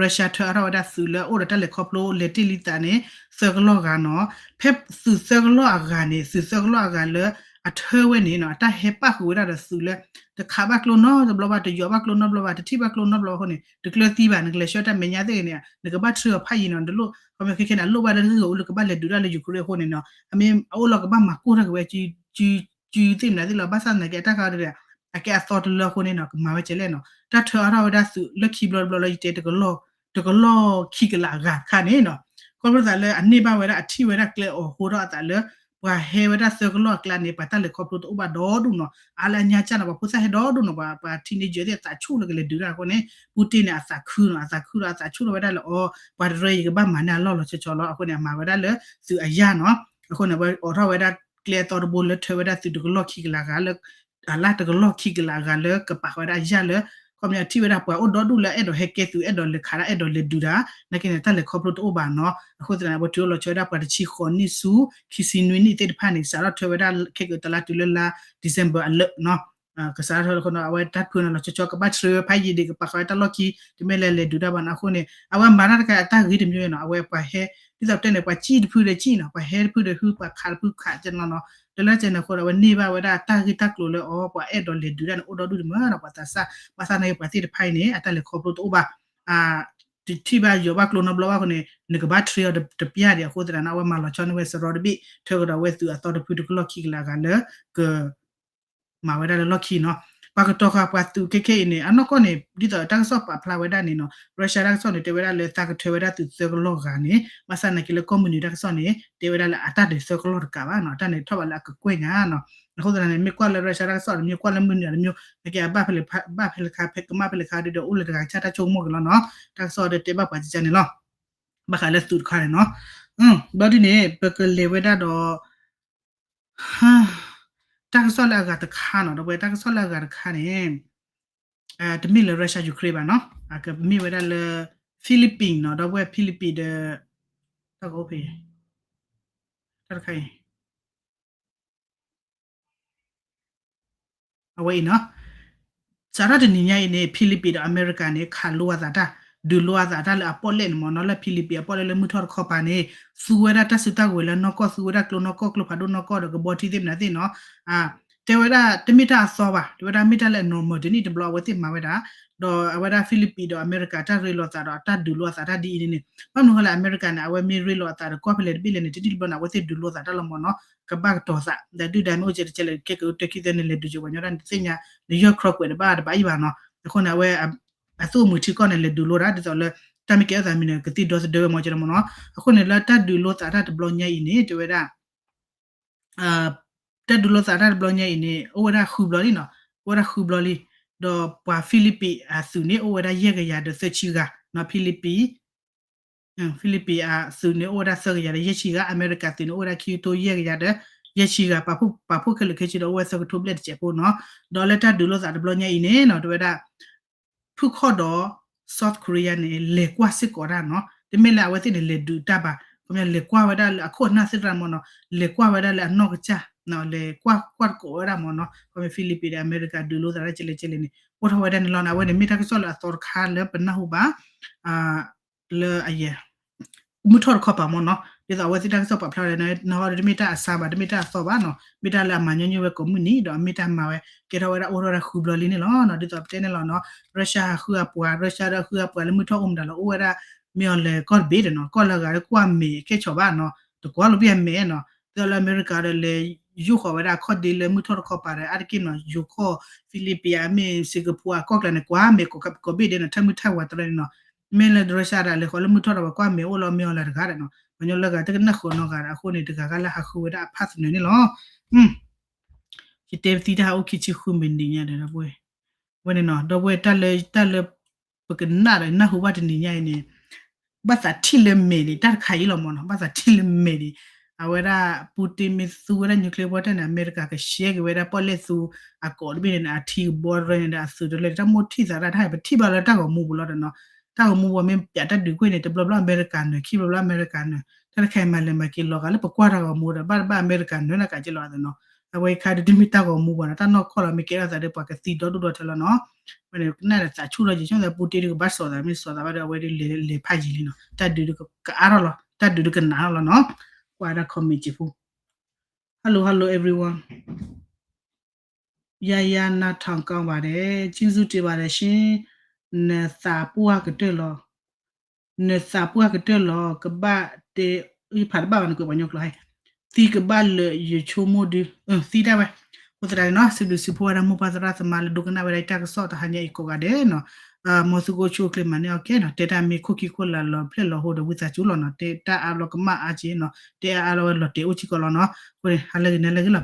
Russia ထၢအါထီၣ်ဝဲဒၣ်သုးလၢအအိၣ်ဒီးတၢ်လဲၤခီဖျိလဲၤတ့ၢ်လံသးန့ၣ် သၢကလီၢ်ဂၤနီၤ ဖဲသုးသၢကလီၢ်အဂၤန့ၣ် သုးသၢကလီၢ်အဂၤလၢ အထၢဝဲန့ၣ်နီၤ အတၢ်ဟဲပၣ်ဃုာ်ဝဲဒၣ်ဒီးသုးလၢ တခးဘၣ်ကျိနီတဘျီဘၣ် တယိးဘၣ်ကျိနီတဘျီဘၣ် တထံၣ်ဘၣ်ကျိနီတဘျီအဃိန့ၣ် တကျၢၤသံဘၣ် နကလဲၤဆှၢတၢ်မဲာ်ညါသ့ၣ်ဂ့ၤန့ၣ် နကဘၣ်ထြၢအီၤဖးယံၤနီၤ တလိၣ် ခီပညီခဲခဲန့ၣ် အလိၣ်ဘၣ်လၢဂ့ၢ်ဂီၤအူလၢကဘၣ်လဲၤဒုးတၢ်လၢ Ukraine အဃိန့ၣ်နီၤ အမ့ၢ်အအိၣ်လီၤကဘၣ်မၤကိၢ်ထီၣ်က့ၤဝဲ စုသ့ၣ်မနုၤသ့ၣ်လီၤ ဘၣ်ဆၣ်သနာ်က့အတၢ်ခါဒီး အကဲအသီတလၢအဃိန့ၣ်နီၤ ကမၤဝဲကဲလဲၣ်နီၤ တၢ်ထၢအါထီၣ်ဝဲဒၣ်သုးလၢခံဘျီတဘျီလၢယတဲ တကလီၢ်ခံကလးအဂၤတခါန့ၣ်နီၤ ခီဖျိသးလၢအန့ၢ်ဘၣ်ဝဲဒၣ်အထံၣ်ဝဲဒၣ်ကျဲအီၤဟိထီၣ်အသးလၢ ပှၤဟဲဝဲဒၣ်သၢကလီၢ်အကျါန့ၣ် ပှၤတၢ်လဲၤခီဖျိတအိၣ်ဘၣ်ဒီဒူၣ်နီၤ အါလၢအညါကၢ်နီၤ ပှၤဖိသၣ်ဟဲဒီဒူၣ်နီၤ ပှၤ ပှၤ teenager သ့ၣ်အသးဆူၣ်လၢကလဲၤဒုးတၢ်အဃိန့ၣ် ပူတ့န့ၣ် အသးခုနီၤ အသးခုဒီးအသးဆူၣ်ထီၣ်ဝဲဒၣ်လၢအီၤ ပှၤတရၢယကဘၣ်မၤန့ၢ်အလီၢ်လီၤဆီဆီလီၤ အဃိန့ၣ် အမၤဝဲဒၣ်လၢသုးအယၢ်နီၤ အဃိန့ၣ် အဝဲအိးထီၣ်ဝဲဒၣ်ကျဲအသီတဘိလၢထၢဝဲဒၣ်သုးတကလီၢ်ခံကလးဂၤလၢ အလၢတကလီၢ်ခံကလးဂၤလၢကပာ်ဃာ်ဝဲဒၣ်အယၢ်လၢ ခီပညီထံၣ်ဝဲဒၣ်ပှၤအိၣ်ဒီဒူၣ်လၢအဲၣ်ဒိးဟဲကဲသုး အဲၣ်ဒိးလဲၤခးတၢ် အဲၣ်ဒိးလဲၤဒုးတၢ် နာ်က့န့ၣ် တၢ်လဲၤခီဖျိတအိၣ်ဘၣ်နီၤ အဃိသတးန့ၣ် အဝဲတုၤအိၣ်လီၤဆီဝဲဒၣ်ပှၤတဆံဃိးနံၣ်ဆူ ခံဆံနွံနံၣ်သ့ၣ်တဖၣ်န့ၣ် စးထီၣ်ထၢဝဲဒၣ်ခဲကတလါတုၤလၢလါ December အလၢာ်နီၤ ကစးထီၣ်ထၢလၢအဃိန့ၣ် အဝဲတၢ်ဖုန့ၣ်လီၤဆီဆီ ကဘၣ်ထြၢဖးယံာ်ဒံး ကပာ်ဃာ်ဝဲတၢ်လီၢ်ခံ တမ့ၢ်လၢလဲၤဒုးတၢ်ဘၣ်နီၤ အဃိန့ၣ် အဝဲမၤတၢ်တခါအတၢ်ဂ့ၢ်တမံၤနီၤ အဝဲပှၤဟဲ ဒ်သိးပတဲန့ၣ် ပှၤစံၣ်တဖုဒီးစံၣ်နီၤ ပှၤဟဲတဖုဒီးဟု ပှၤခးတဖုခးကနီၤနီၤ တလၢကဲန့ၣ်အဃိဒီး အဝဲန့ၢ်ဘၣ်ဝဲဒၣ်တၢ်ဂ့ၢ်တၢ်ကျိၤလၢအီၤ ပှၤအဲၣ်ဒိးလဲၤဒုးတၢ်န့ၣ် အိၣ်ဒီဒူၣ်တမံၤနီၤ ပှၤသးစၢ် ဘၣ်ဆၣ်သနာ်က့ပှၤသ့ၣ်တဖၣ်အံၤန့ၣ် အတၢ်လဲၤခီဖျိတအိၣ်ဘၣ် တထံၣ်ဘၣ်ယိးဘၣ်ကျိနီတဘျီဘၣ်အဃိန့ၣ် နကဘၣ်ထြၢအီၤတပျၢ်ဒံးအဃိသတးန့ၣ် အဝဲမၤလီၤဆီန့ၢ်ဝဲစရီတဘ့ၣ် ထၢကဒီးဝဲသုးအသီတဖုတကလီၢ်ခံကလးဂၤလၢက မၤဝဲဒၣ်လၢလီၢ်ခံနီၤ ပှၤကတီၤဃာ်ပှၤသုးခဲခဲအံၤန့ၣ် အနီၢ်ကီၢ်န့ၣ် ဒ်သိးတၢ်ကစီၣ်ပာ်ဖျါဝဲဒၣ်န့ၣ်နီၤ Russia တၢ်ကစီၣ်န့ၣ် တဲဝဲဒၣ်လၢသးကထၢဝဲဒၣ်သုးသၢကလီၢ်ဂၤန့ၣ် ဘၣ်ဆၣ်သနာ်က့လၢကီၢ်မုၢ်နုာ်တၢ်ကစီၣ်န့ၣ် တဲဝဲဒၣ်လၢအတၢ်ဒုးသၢကလီၢ်တကးဘၣ်နီၤ တၢ်န့ၣ်ထီၣ်ဘးလၢအကကွဲၢ်ညါနီၤ အဃိသတးန့ၣ် မ့ၢ်ကွၢ်လၢ Russia တၢ်ကစီၣ်တမံၤ ကွၢ်လၢမုၢ်နုာ်တမံၤ နာ်က့အဘၣ်ဖဲလဲၣ်ခါ ဘၣ်ဖဲလဲၣ်ခါ ဖဲကမၣ်ဖဲလဲၣ်ခါဒုဒီး အိၣ်လၢတဂၤကစၢ်တၢ်ဆိကမိၣ်က့ၤလီၤနီၤ တၢ်ကစီၣ်ဒီးတဲဘၣ်ပှၤကစၢ်န့ၣ်လီၤ ဘၣ်ဃးလၢသုးတခါန့ၣ်နီၤ ဘျီဒ်န့ၣ် ပကလဲၤဝဲဒၣ်ဒီး တၢ်ကစီၣ်လၢအဂၤတခါနီၤ ဒီပုၢ်ဝဲၢ် တၢ်ကစီၣ်လၢအဂၤတခါန့ၣ် တမ့ၢ်လၢ Russia Ukraine ဘၣ်နီၤ အကမ့ၢ်ဝဲဒၣ်လၢ Philippines နီၤ ဒီပုၢ်ဝဲၢ် Philippines ဒီး တၢ်ကအိၣ်ဖဲ တၢ်တခါအံၤ အဝဲအံၤနီၤ စးထီၣ်တနံၤညါအံၤန့ၣ် Philippines ဒီးအမဲရကၤန့ၣ် ခးလိအသးတၢ် ဒုးလိအသးတၢ်လၢအပီၣ်လဲၣ်န့ၣ်မ့ၢ်နီၤ လၢ Philippines အပီၣ်လဲၣ်လၢမုၢ်ထီၣ်တခီပၤန့ၣ် သူဝဲဒၣ်တၢ်စုတၢ်ကဝဲၤလၢနီၢ်ကီၢ် သူဝဲဒၣ်ကျိနီၢ်ကီၢ် ကျိဖးဒိၣ်နီၢ်ကီၢ်ဒီး ကဘီထံသ့ၣ်မနုၤသ့ၣ်နီၤ တဲဝဲဒၣ်တမ့ၢ်တၢ်အသီဘၣ် တဲဝဲဒၣ်မ့ၢ်တၢ်လၢအ normal တနံၣ်တဘျီအဝဲသ့ၣ်မၤဝဲဒၣ် ဒီးအဝဲဒၣ် Philippines ဒီးအမဲရကၤတၢ်ရ့လိာ်သးဒီးတၢ်ဒုးလိအသးတၢ်ဒ်အံၤန့ၣ်န့ၣ် ဘၣ်မနုၤဃိလၢ အမဲရကၤန့ၣ် အဝဲမ့ၢ်ရ့လိာ်အသးဒီးကီၢ်ဖဲလဲၣ်တဘ့ၣ်လဲၣ်န့ၣ် တနံၣ်တဘျီန့ၣ် အဝဲသ့ၣ်ဒုးလိအသးတၢ်လီၤမ့ၢ်နီၤ ကဘၣ်ကတီၤသး ဒီးဒုၣ်ဒါမ့ၢ်အိၣ်ကဲတကဲလၢ ခဲကတၢၢ်ခံသၢန့ၣ် လဲၤဒုးက့ၤပှၤညီဒၣ်န့ၣ် တသ့ၣ်ညါ နယီၢ်ခြိးကွဲးတဘၣ်တဘၣ်အံၤဘၣ်နီၤ အဃိန့ၣ် အဝဲ အသူၣ်အမုာ်ထံကီၢ်န့ၣ် လဲၤဒုးလိတၢ် ဒ်သိးလၢ တၢ်မ့ၢ်ကဲထီၣ်သးမံၤန့ၣ် ကသံၣ်ဒီသဒၢဝဲမ့ၢ်ကလီမ့ၢ်နီၤ. အဃိန့ၣ် လၢတၢ်ဒုးလိသးတၢ်တဘျီညါအံၤန့ၣ် တဲဝဲဒၣ် တၢ်ဒုးလိသးတၢ်တဘျီညါအံၤန့ၣ် အိၣ်ဝဲဒၣ်ဃုဘျီလံနီၤ, အိၣ်ဝဲဒၣ်ဃုဘျီလံ. ဒီးပှၤဖံလံးပံးအသုးန့ၣ် အိၣ်ဝဲဒၣ်ယဲၢ်ကယၤဒီးသၢဆံဂၤနီၤ, ဖံလံးပံး ဖံလံးပံးအသုးန့ၣ် အိၣ်ဝဲဒၣ်သၢကယၤဒီးယဲၢ်ဆံဂၤ, အမဲရကၤသုးန့ၣ် အိၣ်ဝဲဒၣ်ခံကထိယဲၢ်ကယၤဒီးယဲၢ်ဆံဂၤ, ပာ်ဖှိၣ်ခဲလၢာ်ခဲဆ့ဒီး အိၣ်ဝဲသၢကထိဘျဲၣ်တစဲးဖိနီၤ. ဒီးလၢတၢ်ဒုးလိသးတဘျီညါအံၤန့ၣ်နီၤ တဲဝဲဒၣ် ဖုၣ်ခီၣ်ဒီး South Korea န့ၣ် လဲၤကွၢ်စ့ၢ်ကီးတၢ်နီၤ, တမ့ၢ်လၢအဝဲသ့ၣ်န့ၣ် လဲၤဒုးတၢ်ဘၣ်, ခီပညီ လဲၤကွၢ်ဝဲဒၣ်လၢအခိၣ်အနၢ်သ့ၣ်တဖၣ်မ့ၢ်နီၤ, လဲၤကွၢ်ဝဲဒၣ်လၢအနီၢ်ကစၢ်, လဲၤကွၢ်ကွၢ်တကိးဝဲဒၣ်မ့ၢ်နီၤ, ခီပညီ ဖံလံးပံးဒီးအမဲရကၤဒုးလိသးတၢ်ကလဲၣ်ကလဲၣ်န့ၣ် အိၣ်ထီၣ်ဝဲဒၣ်န့ၣ်လီၤနီၤ. အဝဲန့ၣ်မ့ၢ်တၢ်ကစီၣ်လၢအသီတခါလၢပနၢ်ဟူဘၣ် လၢအယဲၢ် မုၢ်ထီၣ်တခီပၤမ့ၢ်နီၤ, ဒ်သိးအဝဲသ့ၣ်တၢ်ကစီၣ်ပာ်ဖျါလၢ နဟီဒီးတမ့ၢ်တၢ်အဆါဘၣ်, တမ့ၢ်တၢ်အသီဘၣ်နီၤ, မ့ၢ်တၢ်လၢအမၤညီနုၢ်ဝဲကိးမုၢ်နံၤ ဒီးအမ့ၢ်တၢ်မၤဝဲ ကဲထီၣ်ဝဲဒၣ်အိၣ်ထီၣ်ဝဲဒၣ်ဃုဘျီလံန့ၣ်လီၤနီၤ. ဒ်သိးပတဲန့ၣ်လီၤနီၤ, Russia ဟးဃုအပှၤ, Russia ဒီးဃုအပှၤလၢမုၢ်ထီၣ်အိၣ်မတၤလီၤ, အိၣ်ဝဲဒၣ် မ့ၢ်အီၤလဲၤကီၢ်တဘ့ၣ်ဒီးနီၤ, ကီၢ်လၢအဂၤလၢကွၢ်မဲာ်ကဲဆီးဘၣ်နီၤ, တကွၢ်လိာ်ဘၣ်အမဲာ်နီၤ, ဒ်သိးလၢအမဲရကၤဒီးလဲၤယိၣ်ဃီၤဝဲဒၣ်အခီၣ်ဒ့လၢမုၢ်ထီၣ်တခီပၤဒီး အါတက့ၢ်နီၤ, ယိၤကီၢ် ဖံလံးပံး အမ့ၢ် Singapore အကီၢ်ကျါန့ၣ် ကွၢ်မဲာ်ကိးဘ့ၣ်ဒဲးနီၤ, ထၢမုၢ်ထၢဝၤတရၢန့ၣ်နီၤ, မ့ၢ်လၢ Russia ဒၣ်လဲၤဃီၤလၢမုၢ်ထီၣ်ဒီးပှၤကွၢ်မဲာ်အိၣ်လီၤ, မ့ၢ်အီၤလၢတဂၤဒီးနီၤ, ပှၤကညီလၢဂၤတကနၣ်ဃုာ်နီတဂၤဒီး အဃိန့ၣ် တဂၤဂၤလၢဟးဃုဝဲဒၣ်အဖၣ်သနၢၣ်န့ၣ်လီၤ. ယတဲပသံတၢ်ဟးအိၣ်ခံဆံဃုမံးနံးညါဒီး ဒီပုၢ်ဝဲၢ်, ဝဲန့ၣ်နီၤ, ဒီပုၢ်ဝဲၢ် တၢ်လၢ တၢ်လၢ ပကနၣ်ဒီးနၢ်ဟူဘၣ်တနံၤညါအံၤန့ၣ် ဘၣ်သးထံၣ်လၢမဲာ်န့ၣ် တၢ်တခါအံၤလီၤမ့ၢ်နီၤ, ဘၣ်သးထံၣ်လၢမဲာ်န့ၣ်, အဝဲဒၣ် Putin မ့ၢ်သူဝဲဒၣ် nuclear ပီၣ်တဲၣ်န့ၣ် အမဲရကၤကရှဲက့ၤဝဲဒၣ်ပီၣ်လဲၣ်သူအကိးတဘ့ၣ်န့ၣ် အထံကဘီတရၢန့ၣ်ဒီး အသုးတလၢန့ၣ် တၢ်မိၣ်ထံၣ်သးတၢ်တခါအံၤ ပထံၣ်ဘၣ်လၢတၢ်ဂီၤမူပူၤလီၤဒီးနီၤ, တၢ်ဂီၤမူပူၤမ့ၢ်ပျးတၢ်ဒုးကွံာ်န့ၣ် တဘျီဘျီအမဲရကၤနၢၤ ခံဘျီဘျီအမဲရကၤနၢၤ, တၢ်တခါအံၤမၤလဲၤမၤက့ၤလီၤဂာ်လၢပကွၢ်တၢ်ဂီၤမူဒီး ဘၣ်တဘၣ်အမဲရကၤနၢၤနာ်က့ၤလီၤနီၤ, အဝဲခါဒုးတမ့ၢ်တၢ်ဂီၤမူဘၣ်နီၤ, တၢ်နီၢ်ကီၢ်လီၤ မ့ၢ်ကဲထီၣ်သးဒီးပှၤကသံဒီဒူၣ်ဒီထၢလီၤနီၤ, ဝဲန့ၣ်ကနၣ်ဒီးသးဆူၣ်လီၤ ယဆိကမိၣ်သး Putin ဒုးကဘၣ်စိာ်သး မ့ၢ်စိာ်သးဘၣ်ဒီး အဝဲဒုးလဲၤဖးယံၤလံနီၤ, တၢ်ဒုးဒုးကအါထီၣ်လီၤ, တၢ်ဒုးဒုးကနးထီၣ်လီၤနီၤ, ကွၢ်ဒၣ် comment က့ၤဖိ Hello, hello everyone. ယၤယၤနၤထီၣ်ကီးဘၣ်ဒီး ကျေးဇူးတင်ပါတယ်ရှင်, နသးပှၢ်ကတၢၢ်လီၤ, နသးပှၢ်ကတၢၢ်လီၤ ကဘၣ်တဲ, ဖးတဘၣ်ဘၣ်န့ၣ် ကွဲးပှၤကညီကျိာ်ဟဲ, သံကဘၣ်လၢာ် ယဆိကမိၣ်ဒုး, သံတၢ်ဝဲ, အဃိသတးန့ၣ်နီၤ စံးဘျုးစံးဖှိၣ်ဝဲဒၣ်မိၢ်ပၢ်သရၣ်သမါလၢဒိကနၣ်ဝဲဒၣ် တၢ်ကစီၣ်တဟါညါအံၤကိးဂၤဒဲးနီၤ, မ်သုကအိၣ်ဆူၣ်အိၣ်ချ့မၤန့ၢ်အီၣ်ကဲနီၤ, တဲတၢ်မ့ၢ်ခိၣ်ခံခိၣ်လၢ်လီၤဖျဲၣ်လီၤဟိဒီး ဝံသးစူၤလီၤနီၤ, တဲတၢ်အါဘျီကမၣ်အါက့နီၤ, တဲအါအါလီၤဝဲလီၤတဲာ်အိၣ်စ့ၢ်ကီးလီၤနီၤ, အဃိန့ၣ် ဟါလၢဂ့ၤ နၤလၢဂ့ၤလီၤ.